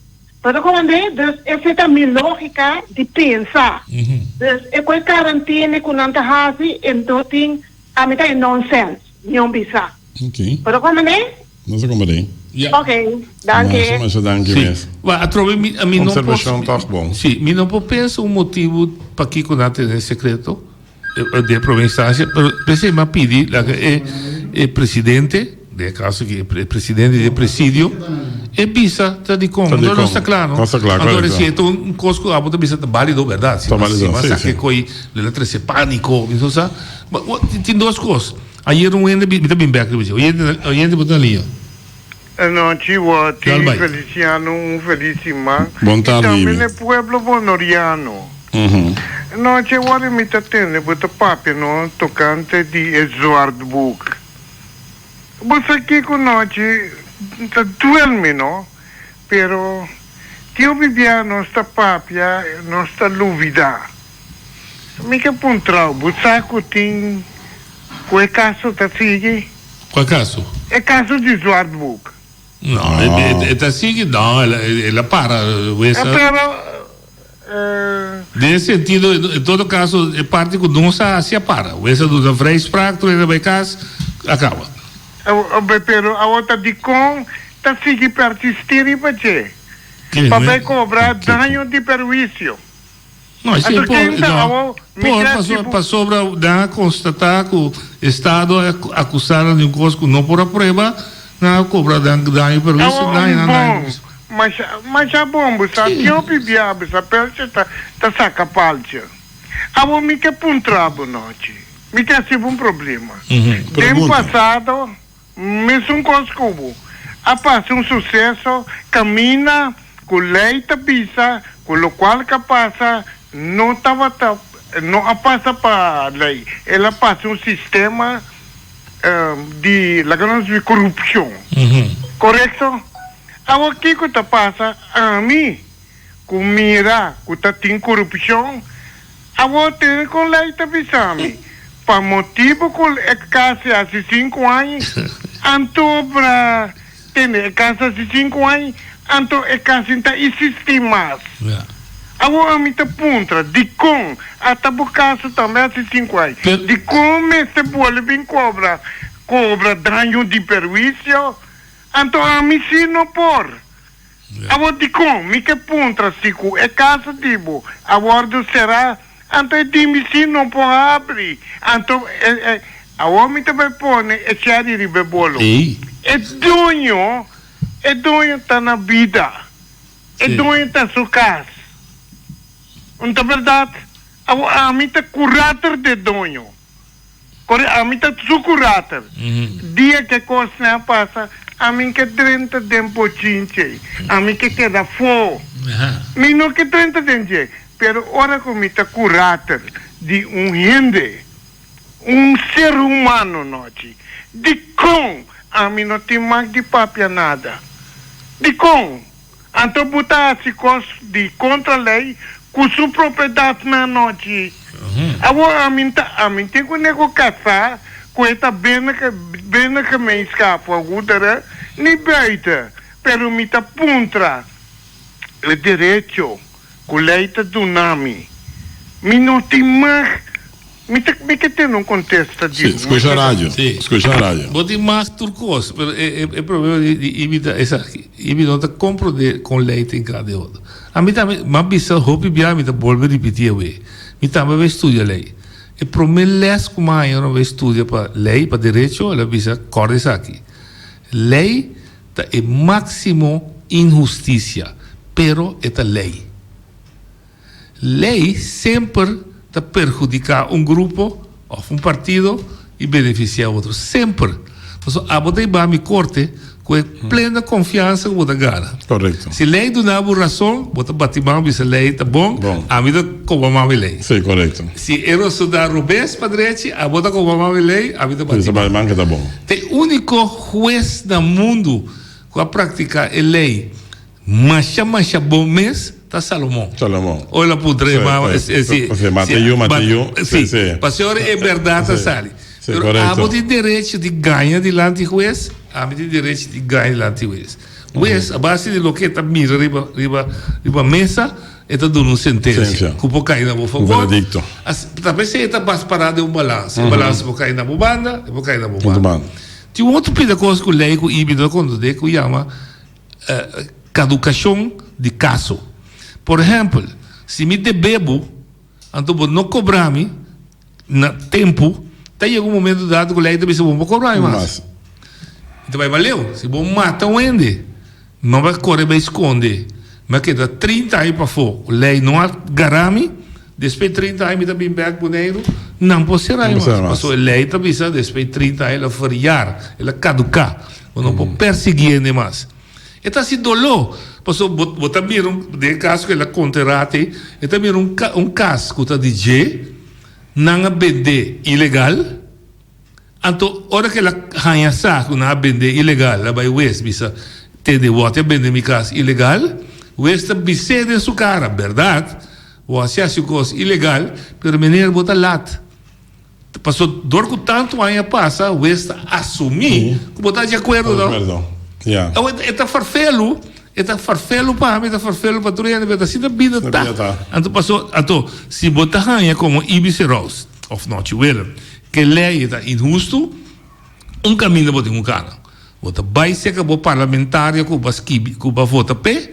bo ta komprende dus esei ta mi logika di pensa dus e ku e karantina ku nan ta hasi e no tin ami ta e nonsens. Niun bisa. Ok. Pero como ne? Nos a comprende. Ja. Ok, danki. Masha, masha danki Sí. mes. Wa, atrobe mi, mi no por... Observacion toch bon. Sí, mi no por pensa un motibu pakiko nan tene secreto den prome instancia, pero p'esei mi a pidi laga e e presidente, den e caso aki e presidente di e presidio, e bisa ta dikon. Ta Anto dikon. nos ta kla, no? Nos ta kla, Anto korekto. si e ta un kos ku abo ta bisa ta balido, bèrdat? Si Ta balido, si sí, sa sí. ke koi lo a trese pániko, mi no sa. Tin dos kos. Ayer un hende, mi ta bin bek riba dje. Oyente, oyente bo ta na liña. Anochi Watty Dal bai. Feliciano un feliz siman Bon y tardi tambe Imi. na e pueblo bonoriano. Anochi awor mi ta tende bo ta papia no tocante di e zwartboek. Bo sa kico nochi ta duel mi no pero tin hopi bia nos ta papia nos ta lubida. Mi ke puntrao, bo sa ku tin ku e kaso ta sigui? Kua kaso? E kaso di Zwartboek. No, e ta sigui? No, el a para. Pero. Den e sentido, en todo kaso, e parti ku nos a hasi a para. Wes a duna vrijspraak, tur hende a bai kas, a kaba. Pero awor ta dikon ta sigui persistí riba dje? Pa bai kobra daño di perwisio. No, esei Anto por, ken ta no, awor mi por ke pasobra, hasi bu. pasobra nan a constata cu Estado a acusa nan di un cos cu no por a prueba, nan a cobra nan daño perhuicio, Awor daño un nan daño bon, perhuicio. masha, masha bon, bo sa Sí. tin hopi bia bo sa pelche ta, ta saca palche. Awor mi ke puntra bo nochi, mi ke hasi bo un problema. Den Pregunta. pasado Mesun kos ku bo a pasa un suseso kaminda ku lei ta bisa ku lokual ka pasa no tabata no a pasa pa lei, el a pasa un sistema di laga nos di korupshon. Korekto? Awor kiko ta pasa ami ku mira ku ta tin korupshon Awor tene kon lei ta bisa mi, pa motibu ku e kas e hasi sinku aña, anto bra tene e kas hasi sinku aña, anto e kas sin ta isistí mas. Awor ami ta puntra, dikon ata bo kaso tambe hasi sinku aña? Dikon mester bolbe bin kobra kobra daño di perwisio? Anto ami sí no por. Awor dikon mi ke puntra si ku e kasa di bo a wòrdu será, anto e di mi si no por habri. Anto e, awor mi ta bai pone e chèri riba e bolo. E doño, e doño ta na bida. E doño ta su kas. Un ta bèrdat? Awor ami ta kurator di e doño. Kore ami ta su kurator. Dia ke kosnan a pasa, ami ke drenta den bochinche, ami ke keda afó. Mi no ke drenta den dje, pero ora ku mi ta kurator di un hende, un ser humano nochi, dikon ami no tin mag di papia nada? Dikon? Anto bo ta hasi kos di kontra lei ku su propiedatnan anochi. Awor ami ta ami tin ku nego kasá ku e ta binnen binnen gemeenschap van goederen ni buiten, pero mi ta puntra e derecho ku lei ta duna mi. Mi no tin mag Mi ta mi ke tene un kontesta di Sí, skucha radio. Sí. Skucha radio. Bo tin mas tur kos, pero e e problema di di Ibi ta esaki. Ibi no ta komprondé kon lei ta entra den otro. Ami tambe, m'a bisa hopi bia, mi ta bolbe ripití awe. Mi tambe a bai studia lei. E promé lès ku m'a haña ora mi bai studia pa lei, pa derecho, el a bisa, kòrda esaki, Lei. ta e máksimo inhustisia, pero e ta lei. Lei semper ta perhudiká un grupo òf un partido i benefisiá otro. Semper. Pasobra abo ta hiba mi korte ku e plena konfiansa ku bo ta gana. Korekto. Si lei duna bo rason, bo ta bati man bisa lei ta bon, ami ta koba man mi lei. Sí, korekto. Si e rason ta robes pa drechi, abo ta koba man mi lei, ami ta bati man. man ke ta bon. Ta e úniko hues na mundu ku a praktiká e lei Masha masha bon mes ta Salomon. Salomon. Ora el a puntra e mama, Sí, sí. Si, mata yu, mata yu. Sí, pasobra e berdad ta sali. Sí, Pero abo tin derecho di gaña dilanti hues, ami tin derecho di gaña dilanti hues. Hues, a base di loke e ta mira riba, riba, riba mesa, e ta duna un sentencia ku por kai na bo favor. Un veredicto. Ta p'esei e ta bas pará den un balansa. E balansa por kai na bo banda, e por kai na bo banda. Tin un otro pida kos ku lei ku Ibi ta kontendé ku yama Kadukashon di kaso. Por ehèmpel, si mi debe bo, anto bo no kobra mi na tempu, ta yega un momento dado ku lei ta bisa bo no por kobra mi mas. I ta bai baleu. Si bo mata un hende, no bai kore bai skonde, mi a keda trinta aña pafó, lei no a gara mi, despues trinta aña mi ta bin bèk Boneiru, nan por sera mi mas. Pasobra e lei ta bisa despues trinta aña el a verjaar, el a kaduká. Bo no por persiguí hende mas. E ta hasi doló, pasobra bo bo ta mira un, den e kaso ku el a konta e rat ei, e ta mira un un kas ku ta di dje, nan a bend'é ilegal, anto ora ku el a haña sa ku nan a bend'é ilegal, el a bai wes bisa, tende wòt a bende mi kas ilegal, wes ta bis'é den su kara, bèrdat, bo a hasi hasi un kos ilegal, pero meneer bo ta lat. Paso dor ku tantu aña pasa wes ta asumí ku bo ta di akuerdo no. Akuerdo, ya. Awe e ta farfelu, e ta farfelu pa mi, e ta farfelu pa tur hende, pero asina bida ta. Bida ta. Anto paso, anto si bo ta haña komo Ibis Roos òf Nochi Willem ke lei ta inhustu, un kaminda bo tin ku kana. Bo ta bai serka bo parlamentario ku bo a skibi, ku bo a vota p'e,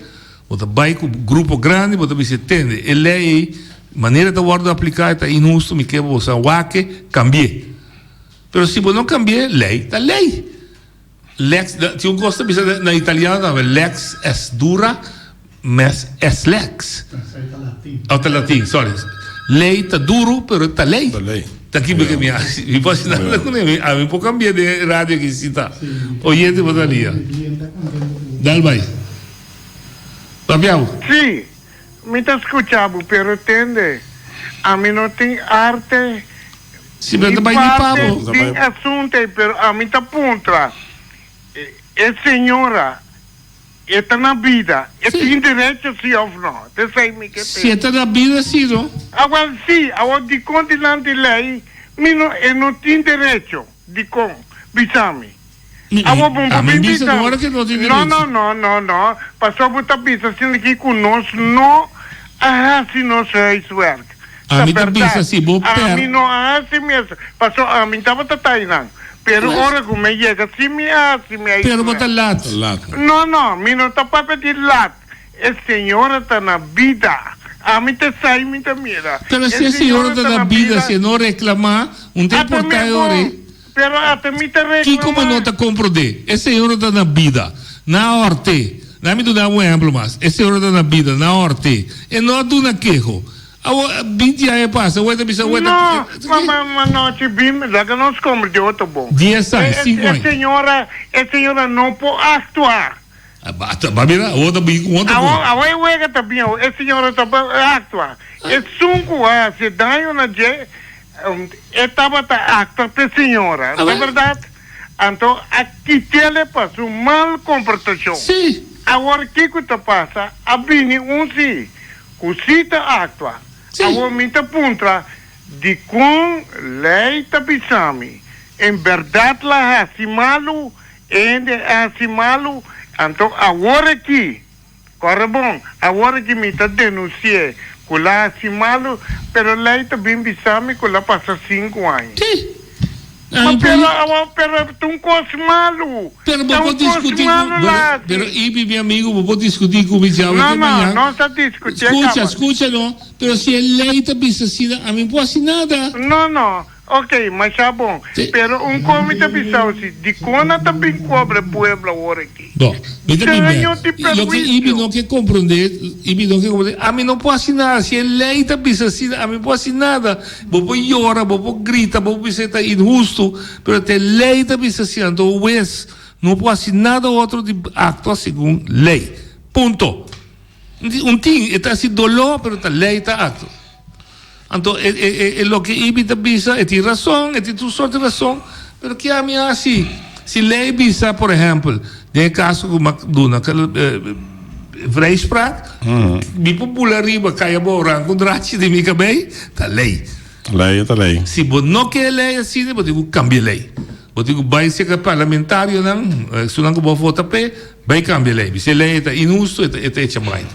bo ta bai ku grupo grandi, bo ta bisa tende e lei ei manera ta wòrdu apliká e ta inhustu, mi ke bo sa wak e, kambi'é. Pero si bo no kambi'é, lei ta lei. Lex, tin un kos ta bisa na italiano tambe, lex est dura, mes est lex. Esei ta latin. Oh, ta latin, sorry. Lei ta duru, pero ta lei. Ta lei. Ta kiba ke mi hasi. Mi por hasi nada kuné. Mi, ami por kambia den radio aki si ta. Oyente por ta lia. Dal bai. Papia bo. Sí, mi ta skucha bo, pero tende, ami no tin arte Si, pero ni ta bai ni pa parte bo. den asuntu ei, pero ami ta puntra e señora. E ta na bida. E tin derecho si of no? Ta esei mi ke Si e ta na bida si no. Awel si, awor dikon dilanti lei mi no e no tin derecho? Dikon? Bisa mi. Awor bo A por mi bin bisa bisa no ora ke no tin No derecho. no no no no pasobra bo ta bisa asina aki ku nos no a hasi nos huiswerk. A Ta mi ta bisa berdad, si bo per. ami no a hasi mes, paso ami tabata tainan. Pero Pues. ora cu mi a yega, si mi a hasi mi a Pero bo ta isla. lat. Ta lat. No, no, mi no ta papia di lat. E señora ta na bida. Ami ta sa y mi ta mira. Pero E si e señora señora ta ta na na bida, bida. si e no reclama, un ta Ata mi importa e ora bon, ei. pero ata mi ta Kico bo no reclama. ta comprende? E señora ta na bida. Na horte. Laat mi duna un ehemplo mas. E señora ta na bida, na horte. E no a duna keho. Awor, binti aña pasa, awor e ta bisa, awor e ta. No, ma, ma, ma nochi bin, laga nos komber di otro bon. Dies aña, E, e, sinku e aña. señora, e señora no por aktua. Ba mira, awor ta bin ku otro Awor, kon. awor e wega ta bin awor, e señora ta por aktua. Esun ku a hasi daño na dje, e tabata aktua p'e señora, ta Awor. bèrdat? Anto a kit'el pa su mal komportashon. Sí. Awor kiko ta pasa? A bini un si. Ku si ta aktua. Awor mi ta puntra, dikon lei ta bisa mi, en bèrdat la hasi malu, e hende a hasi malu, anto awor aki, kòrda bon, awor aki mi ta denunsi'é ku la hasi malu, pero lei ta bin bisa mi ku la pasa sinku aña. Ma pero awor, pero ta un kos malu. Pero bo Ta por un kos discuti cu, malu pero, la pero hasi. Ibi mi amigo, bo por discuti cu mi djawe No, te no, mañan. nos ta discutié Scucha, caba. scucha no, pero si e ley ta bisa asina, ami no por haci nada. No, no. Ok, masha bon. Pero un kon mi ta bisao si, dikon nan ta bin kobra e pueblo awor aki? No, mi ta bin Daño bek. di Loke Ibi perhuisio. no ke komprondé, Ibi no ke komprondé, ami no por hasi nada. Si e lei ta bisa asina, ami no por hasi nada. Bo por yora, bo por grita, bo por bisa e ta inhustu, pero ta e lei ta bisa asina. Anto hues no por hasi nada otro di aktua segun lei. Punto. Un tin, e ta hasi doló, pero ta lei ta aktua. Anto e e e loke Ibi ta bisa e tin rason, e tin tur sorti rason, pero ke ami a hasi? Si lei bisa, por ehempel, den e kaso ku mi a duna vrijspraak, mi por bula riba kai abou ranka un drachi di mi kabei, ta lei. Lei ta lei. Si bo no ke e lei asina, bo tin ku kambia e lei. Bo tin ku bai serka e parlamentarionan, esunnan ku bo a vota p'e, bai kambia e lei. Bisa e lei e ta inhusto, e ta e ta echa bai.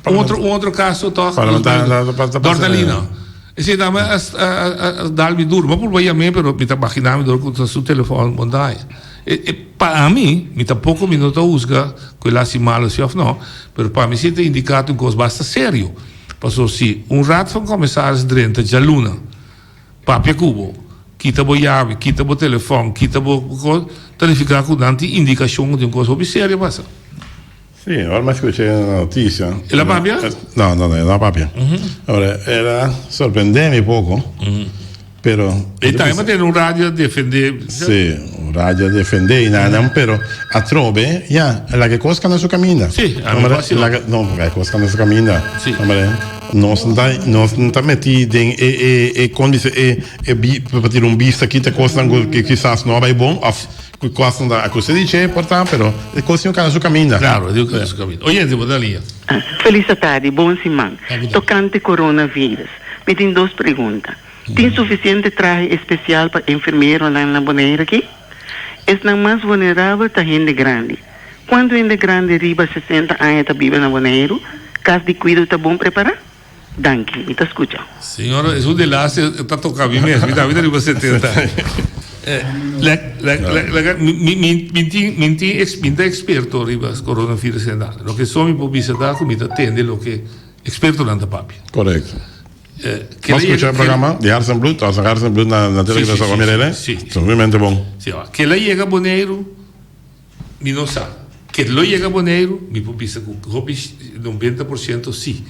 Un otro un otro kaso tòg, Dortalina. Esei tambe a a dal mi duro. Mi a purba yam'é pero mi ta baginá mi dor ku ta su telefòn bon ta haña. E e pa ami, mi tampoko mi no ta husga ku el a hasi malo si òf no, pero pa mi si ta indiká ta un kos basta serio. Pasobra si un Raad van Commissaris drenta djaluna, Papia ku bo, kita bo yabi, kita bo telefòn, kita bo kos, ta nifiká ku nan tin indikashon ku tin un kos hopi serio pasa. Sí, ora mi a skucha e notisia. El a papia? No, no, no, el no a papia. Ora, el a sorprendé mi poko, pero. E tambe a tene un radio a defendé. Sí, un radio a defendé i nan, pero atrobe, ya, laga e kos kanda su kaminda. Sí, a mi por hasi. Laga, no, laga e kos kanda su kaminda. Sí. Nos no ta nos no ta metí den e e e kon bisa e e bi pa tira un bista kita kosnan ku kisas no a bai bon òf ku kosnan ta a kusé di dje por ta pero e kos tin ku kana su kaminda. Klaro, tin ku kana su kaminda. Oyente bo ta liña. Felis atardi, bon siman. Tokante coronavirus, mi tin dos pregunta. Tin sufisiente trahe espesial pa enfermeronan na Bonaire aki? Esnan mas vulnerabel ta hende grandi. Kuantu hende grandi riba 60 aña ta biba na Boneiru? Kas di kuido ta bon prepará? Danki, mi ta skucha. Señora, esun de laatste ta toca mi mes, mi tambe ta riba 70. Laga, mi mi tin mi tin mi ta experto riba coronavirus en nada. Loke so mi por bisa ta ku mi ta tende loke expertonan ta papia. Correcto. Bo a skucha e programa di Hars en Bloed? Tabata Hars en Bloed na na television Sí, sí, sí, sí. Sumamente bon. Sí, kela yega Boneiru. Mi no sa. Ke lo yega Boneiru? Mi por bisa ku hopi 90% si.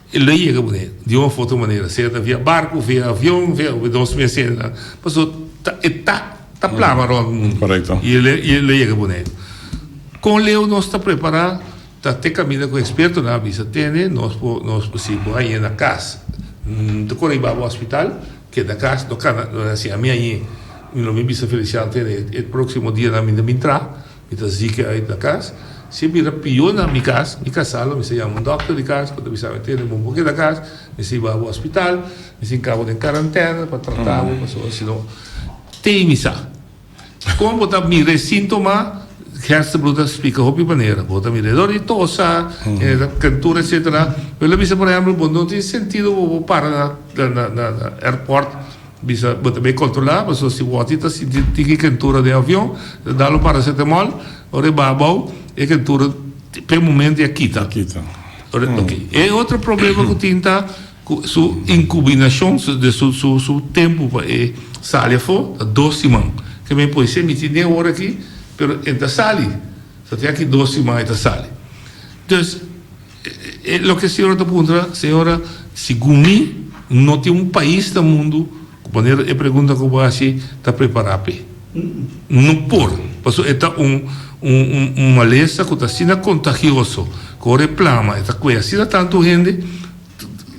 E lo yega Boneiru di un of otro manera, sea ta via barku, via avion, via nos mes hende. Pasobra ta e ta ta plama rònt mundu. Korekto. I e lo yega Boneiru. Kon leu nos ta prepará? Ta te kaminda ku ekspertonan a bisa tene nos por nos por si bo hañ'é na kas ta kore hiba bo hospital keda kas no kana no hasi ami hañ'é mi lo mi bisa Feliciano tene e proksimo dianan mi ta bin tra mi ta zike uit na kas si e bira pió na mi kas mi kasá lo mester yama un dòkter di kas ku ta bisa mi tene bo por keda kas mester hiba bo hospital mester hinka bo den karantèna pa trata bo pasobra si no te mi sa. Kon bo ta mira e síntoma? Gerstenbluth ta splika hopi manera. Bo ta mira e dor di tosa, e kentura etcetera. Pero el a bisa por ehempel bo no tin sentido bo bo para na na na airport bisa bo ta bay controla pasobra si wòti ta sinti tiki kentura den avion ta dal un paracetamol ora e baha abou e kentura p'e momento ya kita. Oke e otro problema ku tin ta. Ku su inkubinashon, su su su su tempu pa e sali afó ta dos siman. Ke men por esei mi tin den ora aki, pero e ta sali. Sa tin aki dos siman e ta sali. Dus, e loke señora ta puntra, señora, segun mi, no tin un pais na mundu ku manera e pregunta ku bo hasi ta prepará p'e. No por, pasobra e ta un un un malesa ku ta asina kontagioso, ku ora e plama e ta kue asina tantu hende.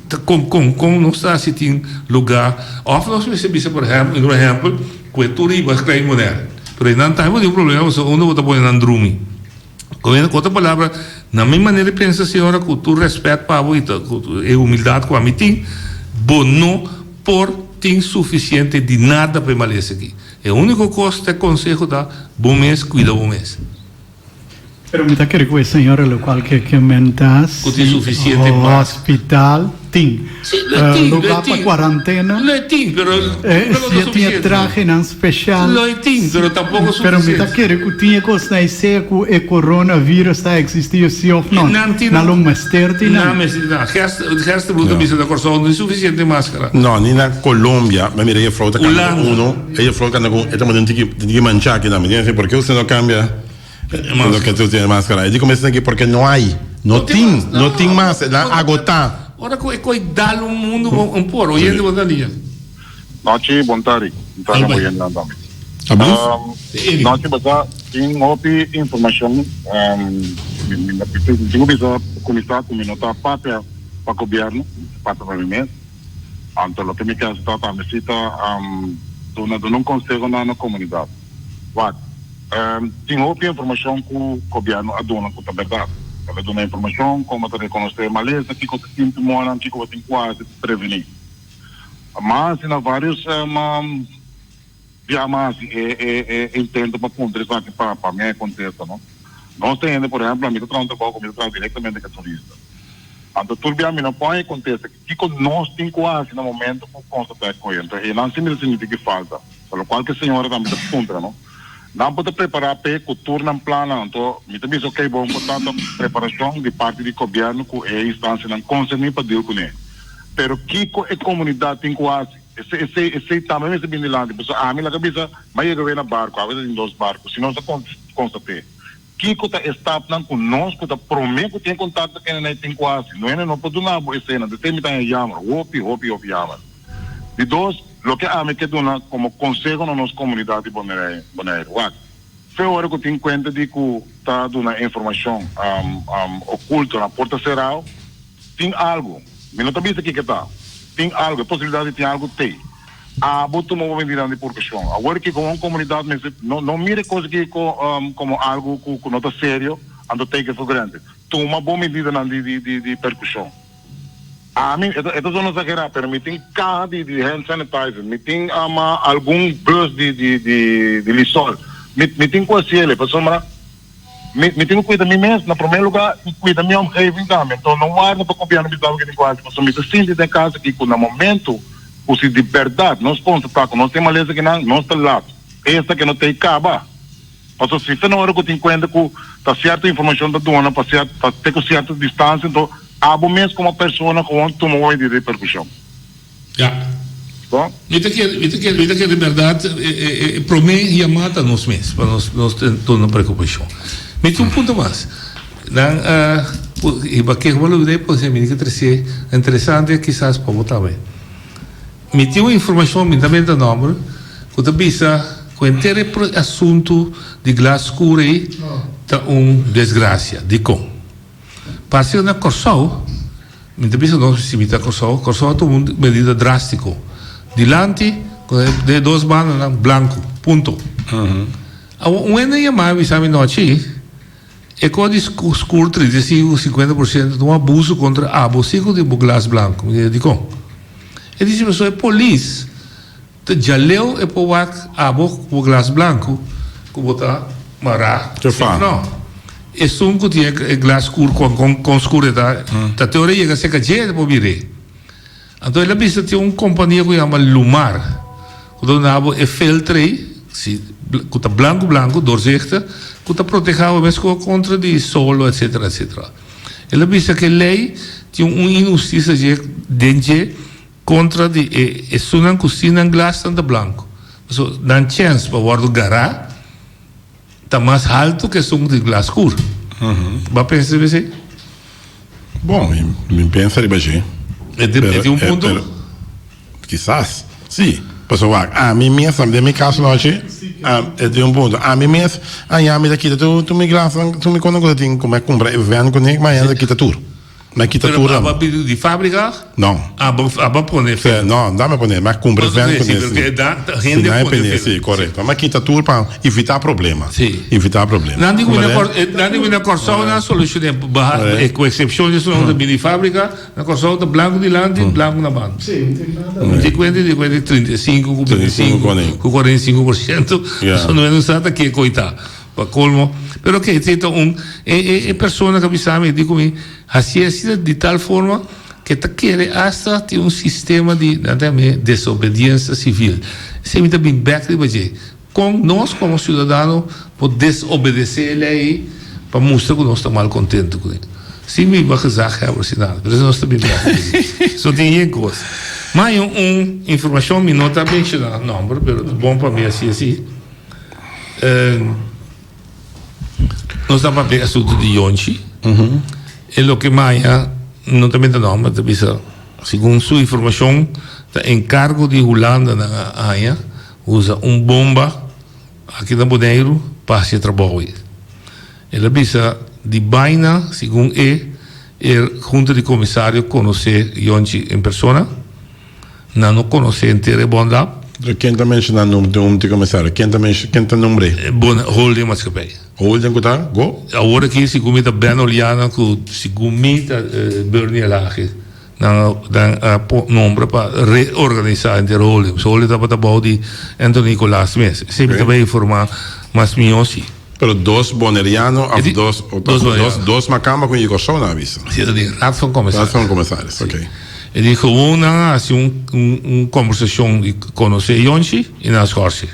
Ta kon kon kon nos ta si tin luga of nos mester bisa por ehempel un ehempel ku e tur riba Klein Bonaire pero einan tambe bo tin un problema pasobra unda bo ta pone nan drumi ku otro palabra na mi manera di pensa señora ku tur respet pa bo i ta ku e humildat ku ami tin bo no por tin sufisiente di nada pa e malesa aki e uniko kos ta e konseho ta bo mes kuida bo mes. Pero mi ta kere ku e señora lokual ke ke menta Ku tin si sufisiente mas. hospital tin Si, lo e tin, lo e lugar pa tin. kuarantena Lo e tin, pero eh, pero no si ta e tin e sufisiente. trahenan special. Lo e tin, pero tampoco Pero mi ta sufisiente. kere ku tin e kosnan ei sea ku e coronavirus ta existi si of no. Nan tin Nan lo mester tin nan nan. mester tin nan. Gester, gester bo ta bisa na Kòrsou no tin sufisiente maskara. No, ni na Colombia. Mi a mira e juffrouw ta kanda ku Hulanda. uno. E juffrouw kanda ku e ta manda un tiki un tiki manchá aki nan. Mi tin a si, por ke usted no kambia lo ke tu tiene maskara? E di ku mester aki porque no hay. No tin, no tin mas. Nan agotá. Ora ku e koi dal un mundu bo un por oyente bo ta liña. Nochi bon tardi, un tardi bo yendenan tambe. Alblief? Nochi basa tin hopi informacion mi tin cu bisa cuminsa cu mi no ta papia pa gobierno, mi ta papia pa mi mes. Anto loke mi kier ta tambe si ta duna duna un conseho na comunidad. Wak, tin hopi informacion cu gobierno a duna cu ta berdad. El a duna informacion como ta reconoce malesa, kico ta sintomanan, kico bo tin cu haci pa preveni. Mas na varios bia mas e e intento pa puntra esaki pa pa mi a contesta no. Nos ta hende por ehemplo ami ta traha un trabou cu mi ta traha directamente cu e turista. Anto tur bia mi no por haña e contesta kico nos tin cu haci na momento cu constata e coye. Anto eynan si mi ta sinti ki falta. Pa locual cu e señora tambe ta puntra no. Nan por ta prepara p'e cu tur nan plannan. Anto mi ta bisa ok bon por tanto preparacion di parti di gobierno cu e instancianan concerni pa deal cune. Pero kiko e komunidat tin ku hasi? Esei, esei, esei tambe mester bin dilanti. Pasobra ami laga bisa, m'a yega wei na barku, awe ta tin dos barku. Si nos a konstat'é, kiko ta e stapnan ku nos ku ta promé ku tin kontakto ku hende tin ku hasi? No hende no por duna bo eseinan. Esei mi ta haña jammer, hopi, hopi, hopi jammer. Di dos, loke ami ke duna komo konseho na nos komunidat di Boneiru, wak, fe ora ku tin kuenta di ku ta duna informashon okulto na porta serao, Tin algu. Mi no ta bisa kiko ta. Tin algu. E posibilidat di tin algu t'ei. Abo tuma bo medidanan di purkashon. Awor kiko un komunidat mester no no mira e kos aki komo algu ku ku no ta serio, anto take it for granted. Tuma bo medidanan di di di di perkushon. Ami, e ta e ta zona exagerá, pero mi tin kaha di di hand sanitizer, mi tin algun bus di di di di Lysol. Mi mi tin ku hasiel, pasobra. Mi mi tin ku kuida mi mes na promé lugá i kuida mi omgeving tambe. Enton no warda pa gobièrnu bisa bo ke tin ku hasi pasobra mi ta sinti den kas aki ku na momentu ku si di bèrdat nos konstatá ku nos tin malesa kinan nos ta lat esta ke no ta e kaba. Pasobra si ta na ora ku tin kuenta ku ta sierto informashon ta duna pa sier pa te ku sierto distansia enton abo mes komo persona kowon tuma un medida di perkushon. Ya. Bo? Mi ta kere, mi ta kere, mi ta kere berdad e, e, e prome yama ta nos mes, pa nos, nos tuna preocupacion. Mi tin un punto mas. Nan a hiba keho pa lubid'é, pues mi tin ke trece interesante kisas pa bo tambe. Mi tin un informacion, mi ta menta nomber, cu ta bisa cu henter e asunto di glas scur ey ta un desgracia. Dicon? Parse na Kòrsou, mi ta bisa nos si mi ta Kòrsou, Kòrsou a tuma un medida drástiko. Dilanti ku e dos bandanan blanku, punto. Awor un hende yama mi bisa mi nochi, e kos di skur 35 ku 50 por siento ta un abuso kontra abo si ku tin bo glas blanku. Mi di dikon? E dici pasobra e polis Ta djaleu e por wak abo ku bo glas blanku ku bo ta mará si of no. Esun ku tin e glas skur kon kon skur e ta ta te ora e yega serka dje e por mir'é. Anto el a bisa tin un kompania ku yama Lumar ku ta duna bo e filter ei si ku ta blanku blanku doorzichtig ku ta protehá bo mes kontra di solo etcetera etcetera. El a bisa ku e lei tin un inhustisia dje den dje. Kontra di e esunnan ku sin nan glasnan ta blanku. Pasobra nan chèns pa wòrdu gará ta mas haltu ku esun ku tin glas skur. Bo a pensa riba esei? Bon, mi pensa riba dje. E tin un punto? Kisas, si. Pasobra wak, ami mes, den mi kaso nochi, e tin un punto. Ami mes, aña mi ta kita tur mi glasnan, tur mi kono ku ta tin, ku mi a kumpra e vèn kuné, ma aña ta kita tur. Mi a kita Pero tur. abo a bini di fabrica? No. Abo abo a pone filter? No, no mi a pone, mi a cumpra Ven ven cu si, ne. Si, Da, hende nan a pone pone, filter. si, correcto. Mi a kita tur pa evita problema. Si. Evita problema. Nan di cu Comprende? na eh, nan di cu na Corsou nan solucione baha, Eh. eh, cu excepcion di esun ta bini di fabrica, na Corsou ta blanco dilanti, blanco na banda. Si, no tin nada. Di cuenta di cuenta 35 cu 35 25 cu 45 por ciento, Ja. so no sa ta ke coita. Pa colmo. Pero oké, esei ta un, e e e persona ku a bisa mi, di ku mi hasié asina di tal forma ku e ta kere asta tin un sistema di, nan ta yam'é desobediensia sivil. Esei mi ta bin bèk riba dje. Kon nos komo siudadano por desobedesé e lei ei pa mustra ku nos ta mal kontentu kuné? Sin biba gezaghebber sin nada, pero nos ta bin bèk riba dje. So tin yen kos. Ma hay un informashon, mi no ta menshoná nòmber, pero ta bon pa mi hasi así. Nos ta papia e asuntu di Yonchi. E loke maya no ta menta nòmber, ta bisa segun su informashon ta enkargo di Hulanda nan a haña usa un bomba aki na Boneiru pa hasi e trabou ei. El a bisa di baina segun e e hunta di komisario konosé Yonchi en persona. Nan no konosé henter e Bon Lab. Pero ken ta menshoná nomber di un komisario? Ken ta mensho, ken ta nombr'é? Bon Holding Maatschappij. Holding ku ta go? Awor aki segun mi ta Ben Oliana ku segun mi ta Bernie Elhage. Nan nan a nombra pa reorganisá henter holding. Pasobra holding tabata bou di Anthony Nicolaas mes. Esei mi ta bai informá mas mihó si. Pero dos boneriano of dos dos dos makamba ku Igor Shaw nan a bisa. Si ta di Raad van Commissaris. Raad van Commissaris, ok. E di gewoon nan a hasi un un kombersashon di konosé Yonchi i nan a skòrsi.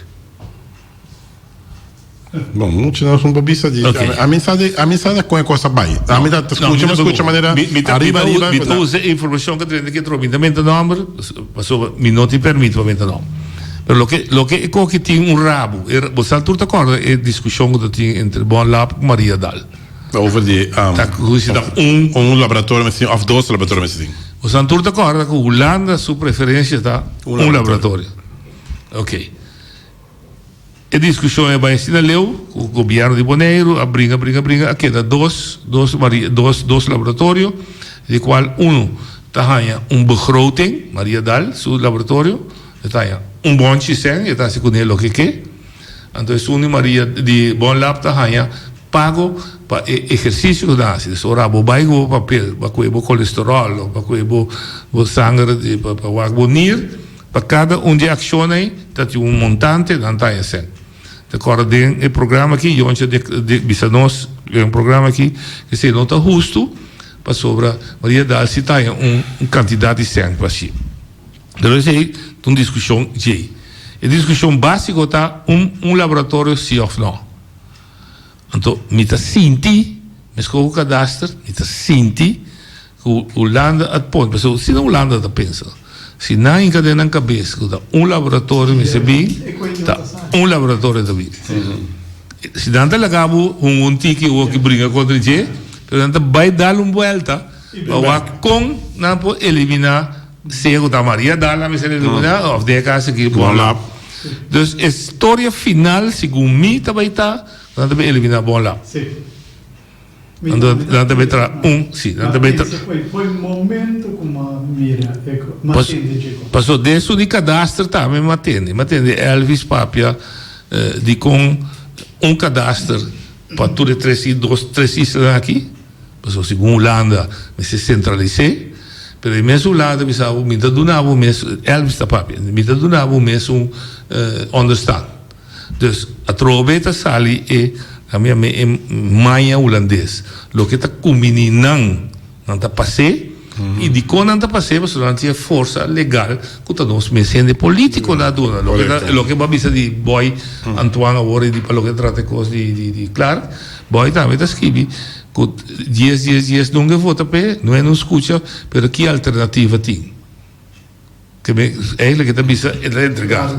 Bon, muchu nos no por bisa di. Ami sa di ami sa di kon e kos a bai. Ami ta skucha mi skucha manera ariba ariba. Mi ta usa e informashon ku ta drenta aki atrobe. Mi ta menta nòmber pasobra mi no tin permit pa menta nòmber. Pero loke loke e koki tin un rabu. E bo sa tur ta kòrda e diskushon ku ta tin entre Bon Lab ku Maria Dal. Over di Ta ku si ta un. Un laboratorio mester tin òf dos laboratorio mester tin. Bo sa tur ta kòrda ku Hulanda su preferensia ta un laboratorio. Oke. E diskushon a bai asina leu ku gobièrnu di Boneiru a bringa bringa bringa a keda dos dos dos dos laboratorio di kual unu ta haña un begroting, Maria Dal su laboratorio e ta haña un bonchi sèn e ta hasi kuné loke ke anto esun di Maria di Bon Lab ta haña pago pa e ehersisio ku ta hasi dus ora bo bai ku bo papel pa kue bo kolesteròl òf pa kue bo bo sanger pa wak bo nir. Pa kada un di e akshonnan ei ta tin un montante, nan ta haña sèn. Ta kòrda den e programa aki, Yontje a bisa nos den e programa aki, ku esei no ta hustu, pasobra Maria Daal si ta haña un kantidat di sèn pa hasi. Pero esei ta un diskushon djei. E diskushon básiko ta un un laboratorio si òf nò. Anto mi ta sinti, meskos ku kadaster, mi ta sinti ku Hulanda a pone, pasobra si na Hulanda ta pensa, si nan hinka den nan kabes ku ta un laboratorio mester bin, ta un laboratorio ta bin. Si nan ta laga bo hunga un tiki awor ki bringa kontra dje, pero nan ta bai dal un buelta pa wak kon nan por eliminá sea ku ta Maria Dal nan mester eliminá òf den e kas aki Bon Lab. Dus e storia final segun mi ta bai ta ku nan ta bai eliminá Bon Lab. Anto nan ta bai traha un, si, nan ta bai tra. Paso den su di kadaster tambe mi a tende, mi a tende Elvis papia dikon un kadaster pa tur e tres dos tres islanan aki. Pasobra segun Hulanda mester sentralis'é, pero e mes Hulanda bisa bo mi ta duna bo mes, Elvis ta papia, mi ta duna bo mes un onderstand. Dus atrobe ta sali e, ami a yam'é e maña hulandes, loke ta kumbiní nan, nan ta pas'é, i dikon nan ta pas'é? Pasobra nan tin e forsa legal ku ta nos mes hende polítikonan a duna. Loke ta, loke bo a bisa di Boy Antoine awor di pa loke ta trata e kos di di Clark, Boy tambe ta skibi ku dies dies dies nunca e vota p'e, no e no skucha, pero ki alternativa tin? Ke me eigenlijk e ta bisa e ta entregá.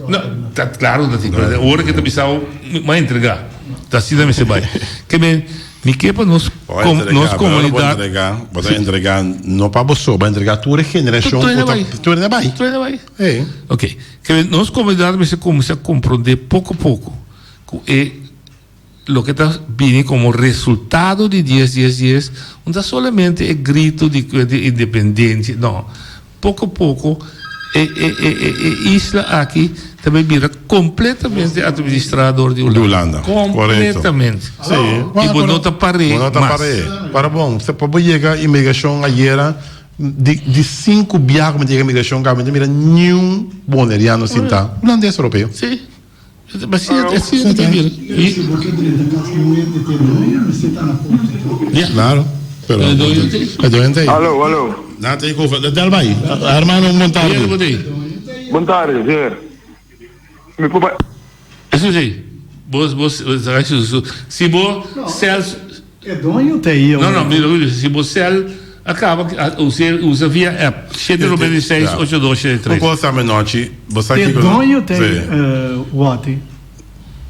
No, ta klaro ku ta tin, pero ora ke ta bisa bo m'a entregá. Ta asina mester bai. Ke men mi ke pa nos Bo nos entregá, pero ora bo komunidat entregá, bo ta entregá no pa bo so, bo a entregá tur e generashon Tur ku hende ta bai. tur hende bai. Tur hende bai. Ei. Oké. Ke men nos komunidat mester kuminsá komprondé poko poko ku e Loke ta bini komo resultado di dies dies dies no ta solamente e grito di di independensia, no. Poko poko e e e e e isla aki ta bai bira kompletamente administrá dor di Di Hulanda. Hulanda, korekto. Kompletamente. Sí. I bo no ta par'é Bo no ta mas. par'é. Para bon, pa bo yega inmigrashon ayera, di di sinku biaha ku mi ta yega inmigrashon kaba mi ta mira niun boneriano sintá. Hulandes, europeo. Sí. Asina ta bira. Si bo ke drenta kas di un hende te doño mester ta na porta to. Ya. Claro. Pero E doño ta ei. E doño ta ei. Alo, alo. Nan ta ei ku del bai. Hermano bon tardi. Yere bo ta ei. Bon tardi, señor. Mi por bai. Eso si. Bo bo si bo sel. E doño ta ei No, no, mira, si bo sel a kaba usa usa via app. 796 8273. Un kos tambe nochi, bo sa E kiko. doño ta ei Watty.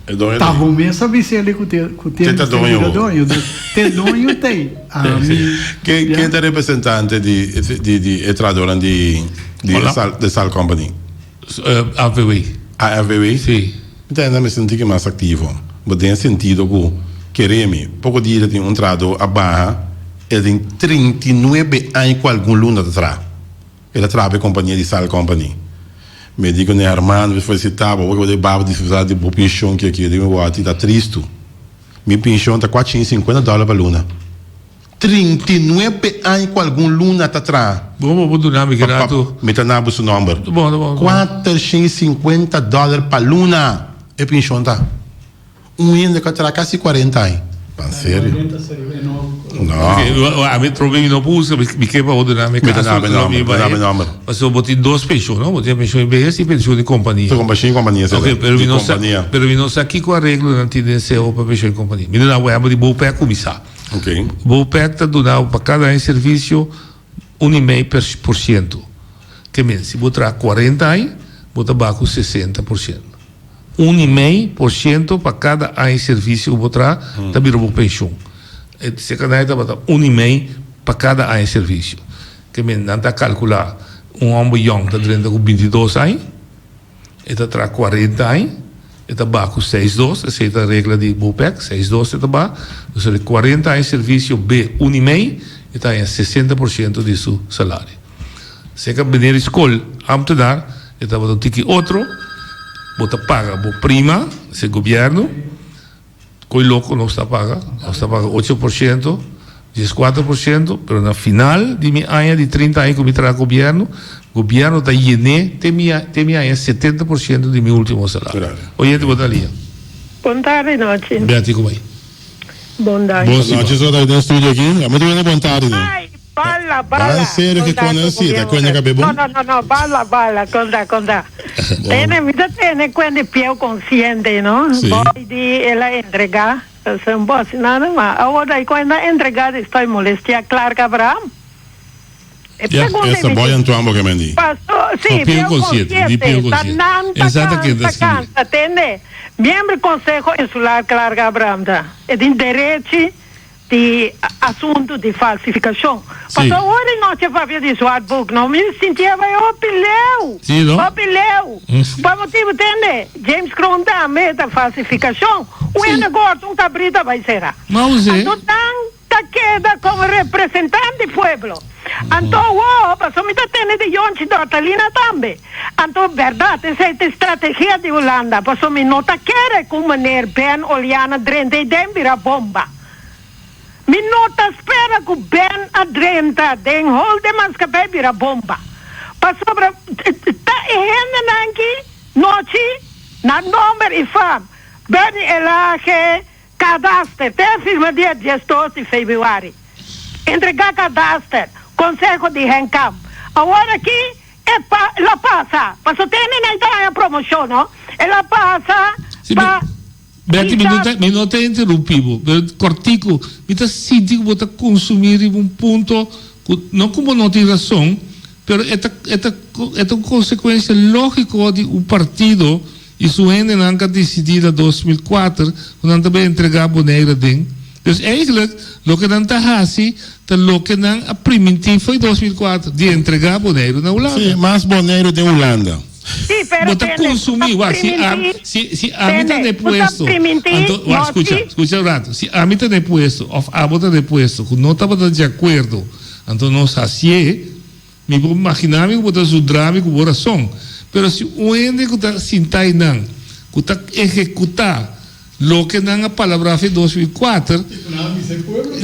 E doño ta Ta ei. bo mes a bisa el ku te ku te Te ta mester doño bira bo. doño. Dus te doño ta ei. Ami. Ken Ya. ken ta representante di di di e trahadornan di di Hola. sal de sal company? AFW. AFW? Sí. Mi ta henda mi sinti ki mas aktivo. Bo den sentido ku kere mi. Poko dia ta tin un trahadó a baha, el tin 39 aña ku algun luna ta traha. El a traha pa e kompania di Sal Company. Mi di ku ne hermano, mi felisitá bo, bo ke bo debe baba disfrutá di bo penshon ki aki. El di mi, Wati, ta tristu. Mi penshon ta 450 dòler pa luna. 39 aña ku algun luna ta traha. Bon bo por duna mi ki rato. Mi ta na bo su nomber. Ta bon, ta bon. 450 dòler pa luna e penshon ta. Un hende ku a traha kasi 40 aña. Ban serio. No. Ami trobe mi no por usa, mi ke pa bo duna mi Mi ta na bo nomber, mi ta na bo nomber. Pasobra bo tin dos penshon, no? Bo tin e penshon di behes i penshon di kompania. Ta penshon di kompania, Ok, pero mi no sa, pero mi no sa kiko areglo nan tin den seo pa penshon di kompania. Mi duna bo ehempel di Bopec kuminsá. Bopec ta duna bo pa kada aña servisio un i mei por siento. Ke men, si bo traha kuarenta aña, bo ta baha ku sesenta por siento. Un i mei por siento pa kada aña servisio ku bo traha ta bira bo penshun. E sekanai tabata un i mei pa kada aña servisio. Ke men, nan ta kalkulá un hòmber yòn ta drenta ku bintidos aña. E ta traha kuarenta aña, e ta baha ku seis dos, esei ta regla di Bopec, seis dos e ta baha. Entonces di kuarenta aña servisio be un i mei, e ta haña sesenta por siento di su salario. Seka bini di skol ambtenaar, e tabata un tiki otro, bo ta paga bo prima, esei gobierno. Koe loko nos ta paga, nos ta paga ocho por ciento, dieskuater por ciento, pero na final di mi aña di trinta aña ku mi traha gobierno, gobierno ta yené te mi te mi haña setenta por ciento di mi ultimo salario. Oyente bo ta lia. Bon tardi nochi. Betty ku bai. Bon dag. Bon siman. Nochi so ta den studio aki. Amo ta wende bon tardi no. Ay bala bala. Ban serio ke Konta konan ku si ta gobierno kuenda ta. kabe No bon. no no no bala bala konta konta. Bon. Tene mi ta tene kuende pieu konsiente no. Si. Boy di el a entrega un bos nada ma awor ta kuenda entrega di estoy molestia Clark Abraham. E Ya. pregunta Esta mi boy tin. Antoine bo ke mendi. Paso Oh, si pieu pieu konsiente, di pieu konsiente ta konsiente. nan ta Esa ta keda kansa skibí. kansa tende. Miembro konseho insular Clark Abraham ta e tin derechi di asuntu di falsifikashon. Sí. Pasobra awor di nochi papia di zwartboek no, mi sintié bai hopi leu, Sí, no? hopi leu. Pa motibu tende, James Kroon tambe ta falsifikashon. Un Sí. hende gordo, un kabrita bai sera. Ma usé. Anto nan ta keda komo representante di pueblo. Anto awor, pasobra mi ta tende di Yonchi Dortalina tambe. Anto bèrdat, esei ta e strategia di Hulanda, pasobra mi no ta kere ku meneer Ben Oleana drenta ei den bira bomba. Mi no ta spera ku Ben a drenta den hol den maskapei bira bomba, pasobra ta e hendenan ki nochi nan nomber i fam, Bernie Elhage, Kadaster, te a firma dia diesdos di febrüari. Entregá kadaster, konseho di Henkamp. Awor aki e pa lo pasa, pasobra te hende nan ta haña promoshon, no? E lo pasa pa. Betty, mi no ta, mi no ta interrumpí bo, pero kòrtiku, mi ta sinti ku bo ta konsumí riba un punto ku, no ku bo no tin rason, pero e ta, e ta, e ta un konsekuensia lógiko di un partido i su hendenan ku a disidí na 2004 ku nan ta bai entregá Bonaire aden. Dus eigenlijk, loke nan ta hasi ta loke nan a primintí fo'i 2004, di entregá Boneiru na Hulanda. Sí, mas Boneiru den Hulanda. Sí, pero Bo ta tende, consumi, bo ta wak, si a, primintí, si, si ami ta tende, na e bo ta puesto, primintí, anto, wak, no scucha, sí. scucha un rato, si ami ta na e puesto, of abo ta na e puesto, cu no tabata di acuerdo, anto nos hacié, mi por imagina mi cu bo ta zudra mi cu bo razon, pero si un hende cu ta sinta einan, cu ta ehecuta loke nan a palabrá fe 2004,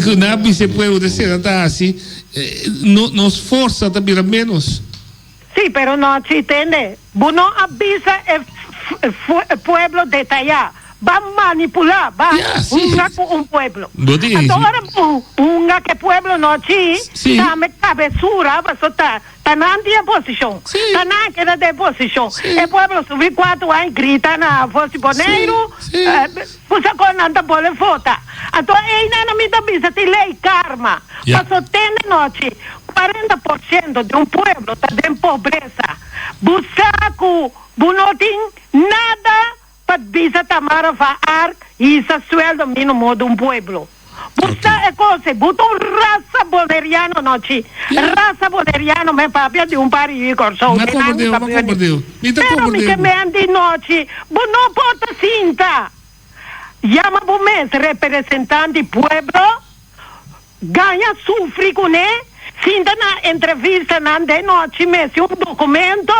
cu nan a bisa e pueblo, cu nan ta haci, no, nos forsa ta bira menos. Sí, pero no, sí, tende, bo no a bisa e. pueblo detayá. Ba manipulá, ba hunga ku un pueblo. Anto ora bo hunga ku e pueblo no chi, tambe kabesura paso ta ta nan tin e posishon. Ta nan keda den e posishon. E pueblo subi kuatu aña grita na Voz di Boneiru, kusa kon nan ta bole vota. Anto einan mi ta bisa tin lei karma. Paso tende nochi 40% di un pueblo ta den pobresa. Bo sa ku bo no tin nada Pa bisa Tamara van Ark hisa sueldo mínimo di un pueblo. Bo sa e cosa, bo ta un rasa boneriano no chi. Rasa boneriano men papia di un par yu Kòrsou Mi a den nan komprendé, ta mi a bini. komprendé. Mi ta Pero mi komprendé ke bo. men di nochi, bo no por ta sinta yama bo mes representant di pueblo. Gaña sufri kuné, sinta na entrevistanan den nochi mester un documento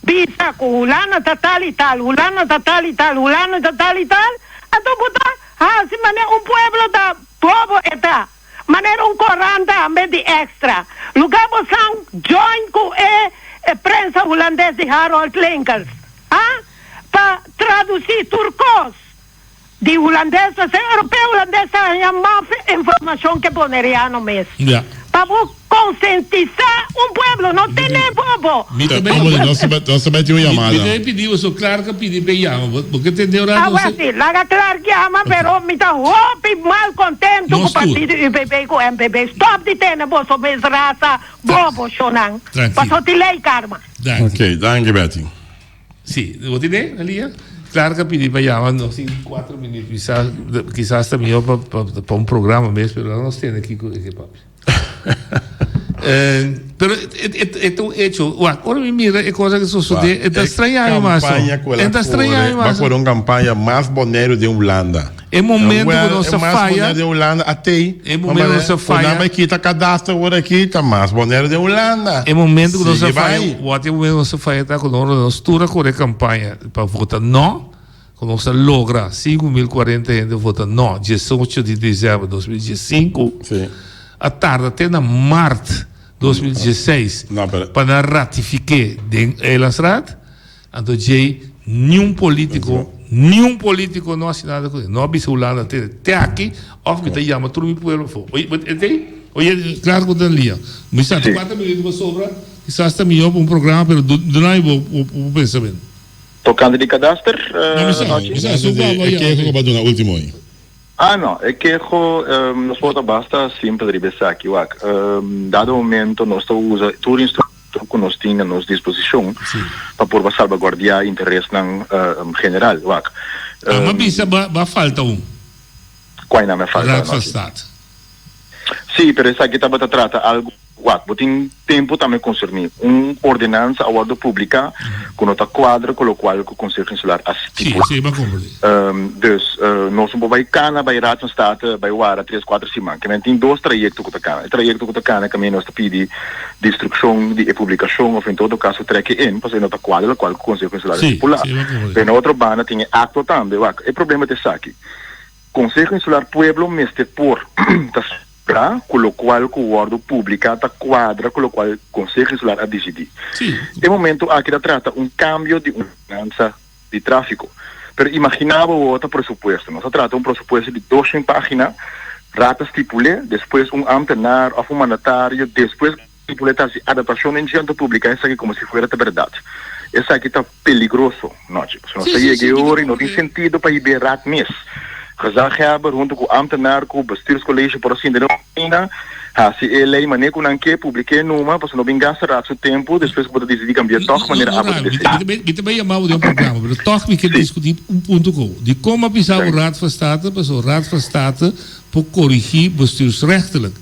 bisa ku hulano ta tal i tal, hulano ta tal i tal, hulano ta tal i tal, anto bo ta hasi manera un pueblo ta bobo e ta, manera un corant tambe di extra. Lugar bo san join ku e prensa hulandes di Harold Linkels, ha? Pa traduci tur kos. Di hulandes ta ser europeo hulandes ta haña mas informacion ke boneriano mes. Ja. Pa bo conscientisa un pueblo no tene bobo. Mi ta bay. Hombre, nos ta nos ta bay tin un Mi yamada. ta bay pidi boso Clark a pidi p'e yama. Bo bo ke tende ora Awe nos. si, laga Clark yama pero mi ta hopi mal contento Nos ku tur. partido UPP ku MPP. Stop di tene boso mes rasa bobo shonan. Tranquilo. Paso tin ley karma. Danki. Ok, danki Betty. Sí, bo tin e, Elia? Clark a pidi pa yama nos tin cuatro minuut, kisas, kisas ta mihor pa, pa, pa un programa mes, pero laga nos tende kiko e ke papia. Eh, pero e, e, e ta un hecho, wak, ora mi mira e cosa ke sosode, e ta extraña mi mas. Campaña cu el E a ta extraña mi core, mas. ba core un campaña mas Boneiru den Hulanda. E momento Wel, cu nos e ta mas faya, Boneiru den Hulanda a tei. E momento cu nos ta faya. Cu nan bay kita kadaster awor aki, ta mas Boneiru den Hulanda. E momento cu nos ta Sigui faya, bay. wak, e momento cu nos ta faya ta cu nos tur a core campaña pa vota no, cu nos a logra 5040 hende vota no, 18 di december 2015, Sí. a tarda te na maart 2016 No, pero- pa nan ratifique den Eilandsraad. Anto djei niun politico, niun politico no haci nada cu No a bisa Hulanda te te aki of mi ta yama tur mi pueblo afo. Oye, but e tei? Oye, claro cu ta lia. Mi sa Sí. cuatro minuto pa sobra, kisas ta mijo pa un programa, pero du duna mi bo bo bo pensamiento. Tocante di kadaster, No, mi sa, Nochi? mi sa, su E cu abo keho yama. cu bo a duna ultimo hoy. Ah no, e keho nos por ta basta simpel riba esaki. Wak, dado momento nos ta usa tur instrumento ku nos tin na nos disposishon pa por ba salbaguardiá interesnan general. Wak. Ah, m'a bisa ba ba falta un. Kua nan a falta Raad van anochi? State. Sí, pero esaki tabata trata algu. Wak, bo tin tempu tambe konserní. Un ordenansa a wòrdu publiká ku no ta kuadra ku lokual ku Konseho Insular a stipulá. Sí, sí, mi a komprendé. Dus, nos no por bai kana bai Raad van State bai wara tres, kuater siman. Ke men tin dos trayekto ku ta kana. E trayekto ku ta kana kaminda nos ta pidi destrukshon di e publikashon òf en todo kaso trek e in pasobra e no ta kuadra lokual ku Konseho Insular a stipulá. Sí, sí, mi a komprendé. Pero na otro banda tin e akto tambe. Wak, e problema ta esaki. Konseho Insular Pueblo mester por ta Pra ku lokual ku wòrdu publiká ta kuadra ku lokual Konseho Insular a disidí. E momentu aki ta trata un kambio di un ordenansa di tráfiko. Pero imaginá bo bo ta presupuesto. Nos ta trata un presupuesto di doshen página, Raad ta stipul'é, despues un ámtenar òf un mandatario despues ku stipul'é ta hasi adaptashon den dje anto publiká esaki komo si fuera ta bèrdat. Esaki ta peligroso, nochi. Pasobra nos ta yega e ora y no tin sentido pa hib'é raad mes. Gezaghebber hunto cu ambtenaar cu bestuurscollege por a sinta den oficina, haci e ley mane cu nan ke, publik'é numa, pasobra no bin gasta raad su tempo, despues cu bo ta dicidi cambi'é tog manera abo ta desea. Mi ta bay yama bo den un programa, pero tog mi ke discuti un punto cu bo. Di con a bisa bo Raad van State, pasobra Raad van State por corigi bestuursrechtelijk.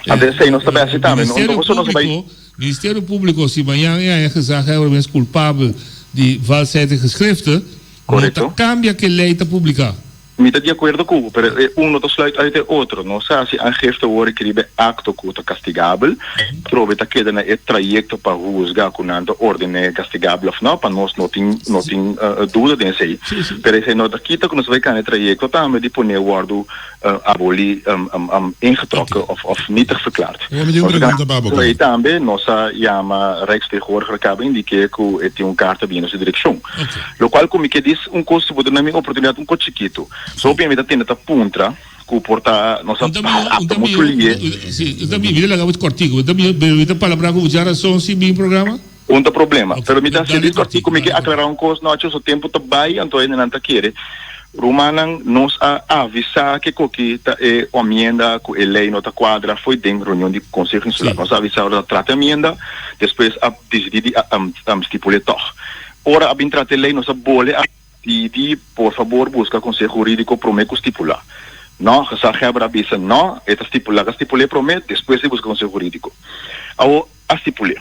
Anto esey nos ta bay haci tambe. No pasobra nos ta bay. Ministerio Públiko, si mañan e haña gezaghebber mes kulpabel di valsheid in geschriften, no ta Korekto. kambia ke lei ta publiká. Mi ta di akuerdo ku bo, pero e un no ta sluit uit e otro. Nos a hasi aangifte wor riba e akto ku ta kastigabel, trobe ta keda na e trayekto pa husga ku nan ta ordené kastigabel òf no, pa nos no tin no tin duda den esei. Pero esei no ta kita ku nos bai kana e trayekto tambe di pone wòrdu abolí, ingetrokken òf òf nietig verklaard. Nos a kana ei tambe, nos a yama Rijksvertegenwoordiger kaba indiké ku e tin un karta bini na su direkshon. Lokual ku mi ke dis un kos si bo duna mi oportunidat un kos chikitu. So hopi mi ta tende ta puntra ku por ta nos a papia muchu lie. Si, un ta mi ta laga bo kòrtiku. Un ta mi mi ta palabrá ku bo djarason si bin programa. Un ta problema. Pero mi ta hasi dis kòrtiku mi ke aklará un kos nochi so tempu ta bai anto hendenan ta kere. Rumannan nos a avisá ke koki ta e amienda ku e lei no ta kuadra fo'i den reunion di Konseho Insular. Nos a avisá ora ta trata e amienda despues a disidí di stipul'é tòg. Ora a bin trata e lei nos a bole a pidi por fabor buska konseho hurídiko promé ku stipulá. No, gezaghebber a bisa no, e ta stipulá, ta stipul'é promé, despues di buska konseho hurídiko. Awor a stipul'é.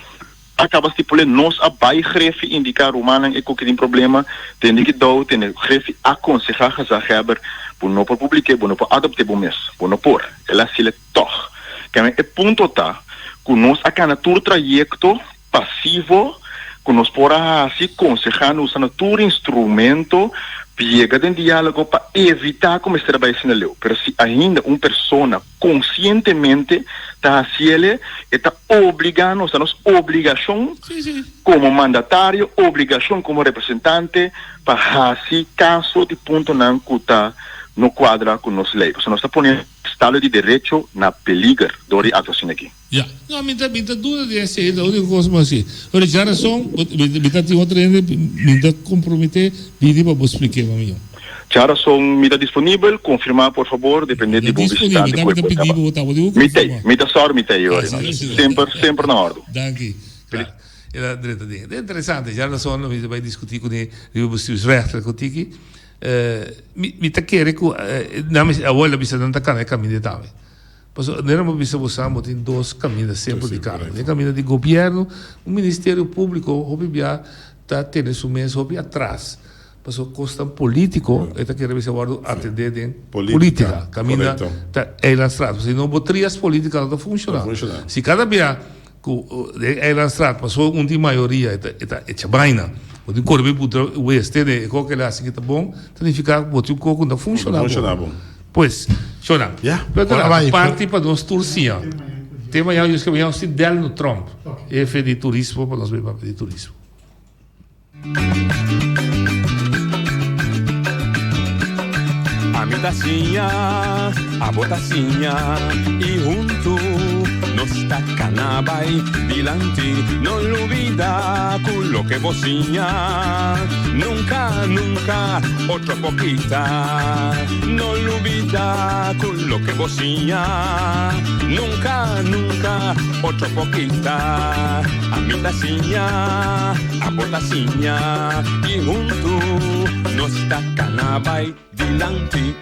A kaba stipul'é, nos a bai Grefi indiká rumannan e ku ki tin problema, tende ki dou, tende. Grefi a konsehá gezaghebber, bo no por publik'é, bo no por adopt'é bo mes, bo no por. El a hasiel tòg. Kèmen e punto ta ku nos a kana tur trayekto pasivo ku nos por a hasi konsehando usando tur instrumento yega den diálogo pa evitá ku mester a bai asina leu. Pero si ainda un persona konsientemente ta hasiele e ta obligá nos, ta nos obligashon komo mandatario, obligashon komo representante pa hasi kaso di puntonan ku ta no kuadra ku nos lei. Pasobra nos ta pone estado di derecho na peliger dor di akto asina aki. Ya. No, mi ta, mi ta duda di esei, ta único cosa bo haci. Pero djarason, mi, mi ta tin otro hende, mi ta compromete bini pa bo spliké pa mi. Djarason mi ta disponibel, confirma por fabor, depende di bo visitante cu e por caba. Mi t'ei, mi ta sòru mi t'ei ora, semper, semper na òrdu. Danki. Kla. E ta drenta den. Ta interesante, djarason mi ta bai discuti cune riba bestuursrechtelijk un tiki. Mi, mi ta kere cu, nan mi, awor el a bisa nan ta cana e caminda tambe. Pasobra manera bo bisa bo sa bo tin dos kaminda semper di kara. E kaminda di gobièrnu, un ministerio públiko hopi bia ta tene su mes hopi atras. Pasobra kosnan polítiko e ta kere bisa wòrdu atendé den polítika. Kaminda ta Eilandstraat. Pasobra si no bo trias polítika no ta funshoná. Si kada bia Ku den Eilandstraat paso un tin mayoria e ta e ta echa baina. Bo tin kore bai puntra wes tene e kok el hasi ki ta bon ta nifiká ku bo tin un kok ku no ta funshoná bon. Pues, shona, pero ta laat parti pa nos tur siña. Te mañana Dios ke mañana nos tin Delno Tromp, hefe di turismo pa nos bai papia di turismo. Ami ta siña, abo ta siña y huntu nos ta cana bay dilanti. No lubida cu loke bo siña nunca, nunca otro por kita. No lubida cu loke bo siña nunca, nunca otro por kita. Ami ta siña. Abo ta siña y huntu nos ta cana bay dilanti.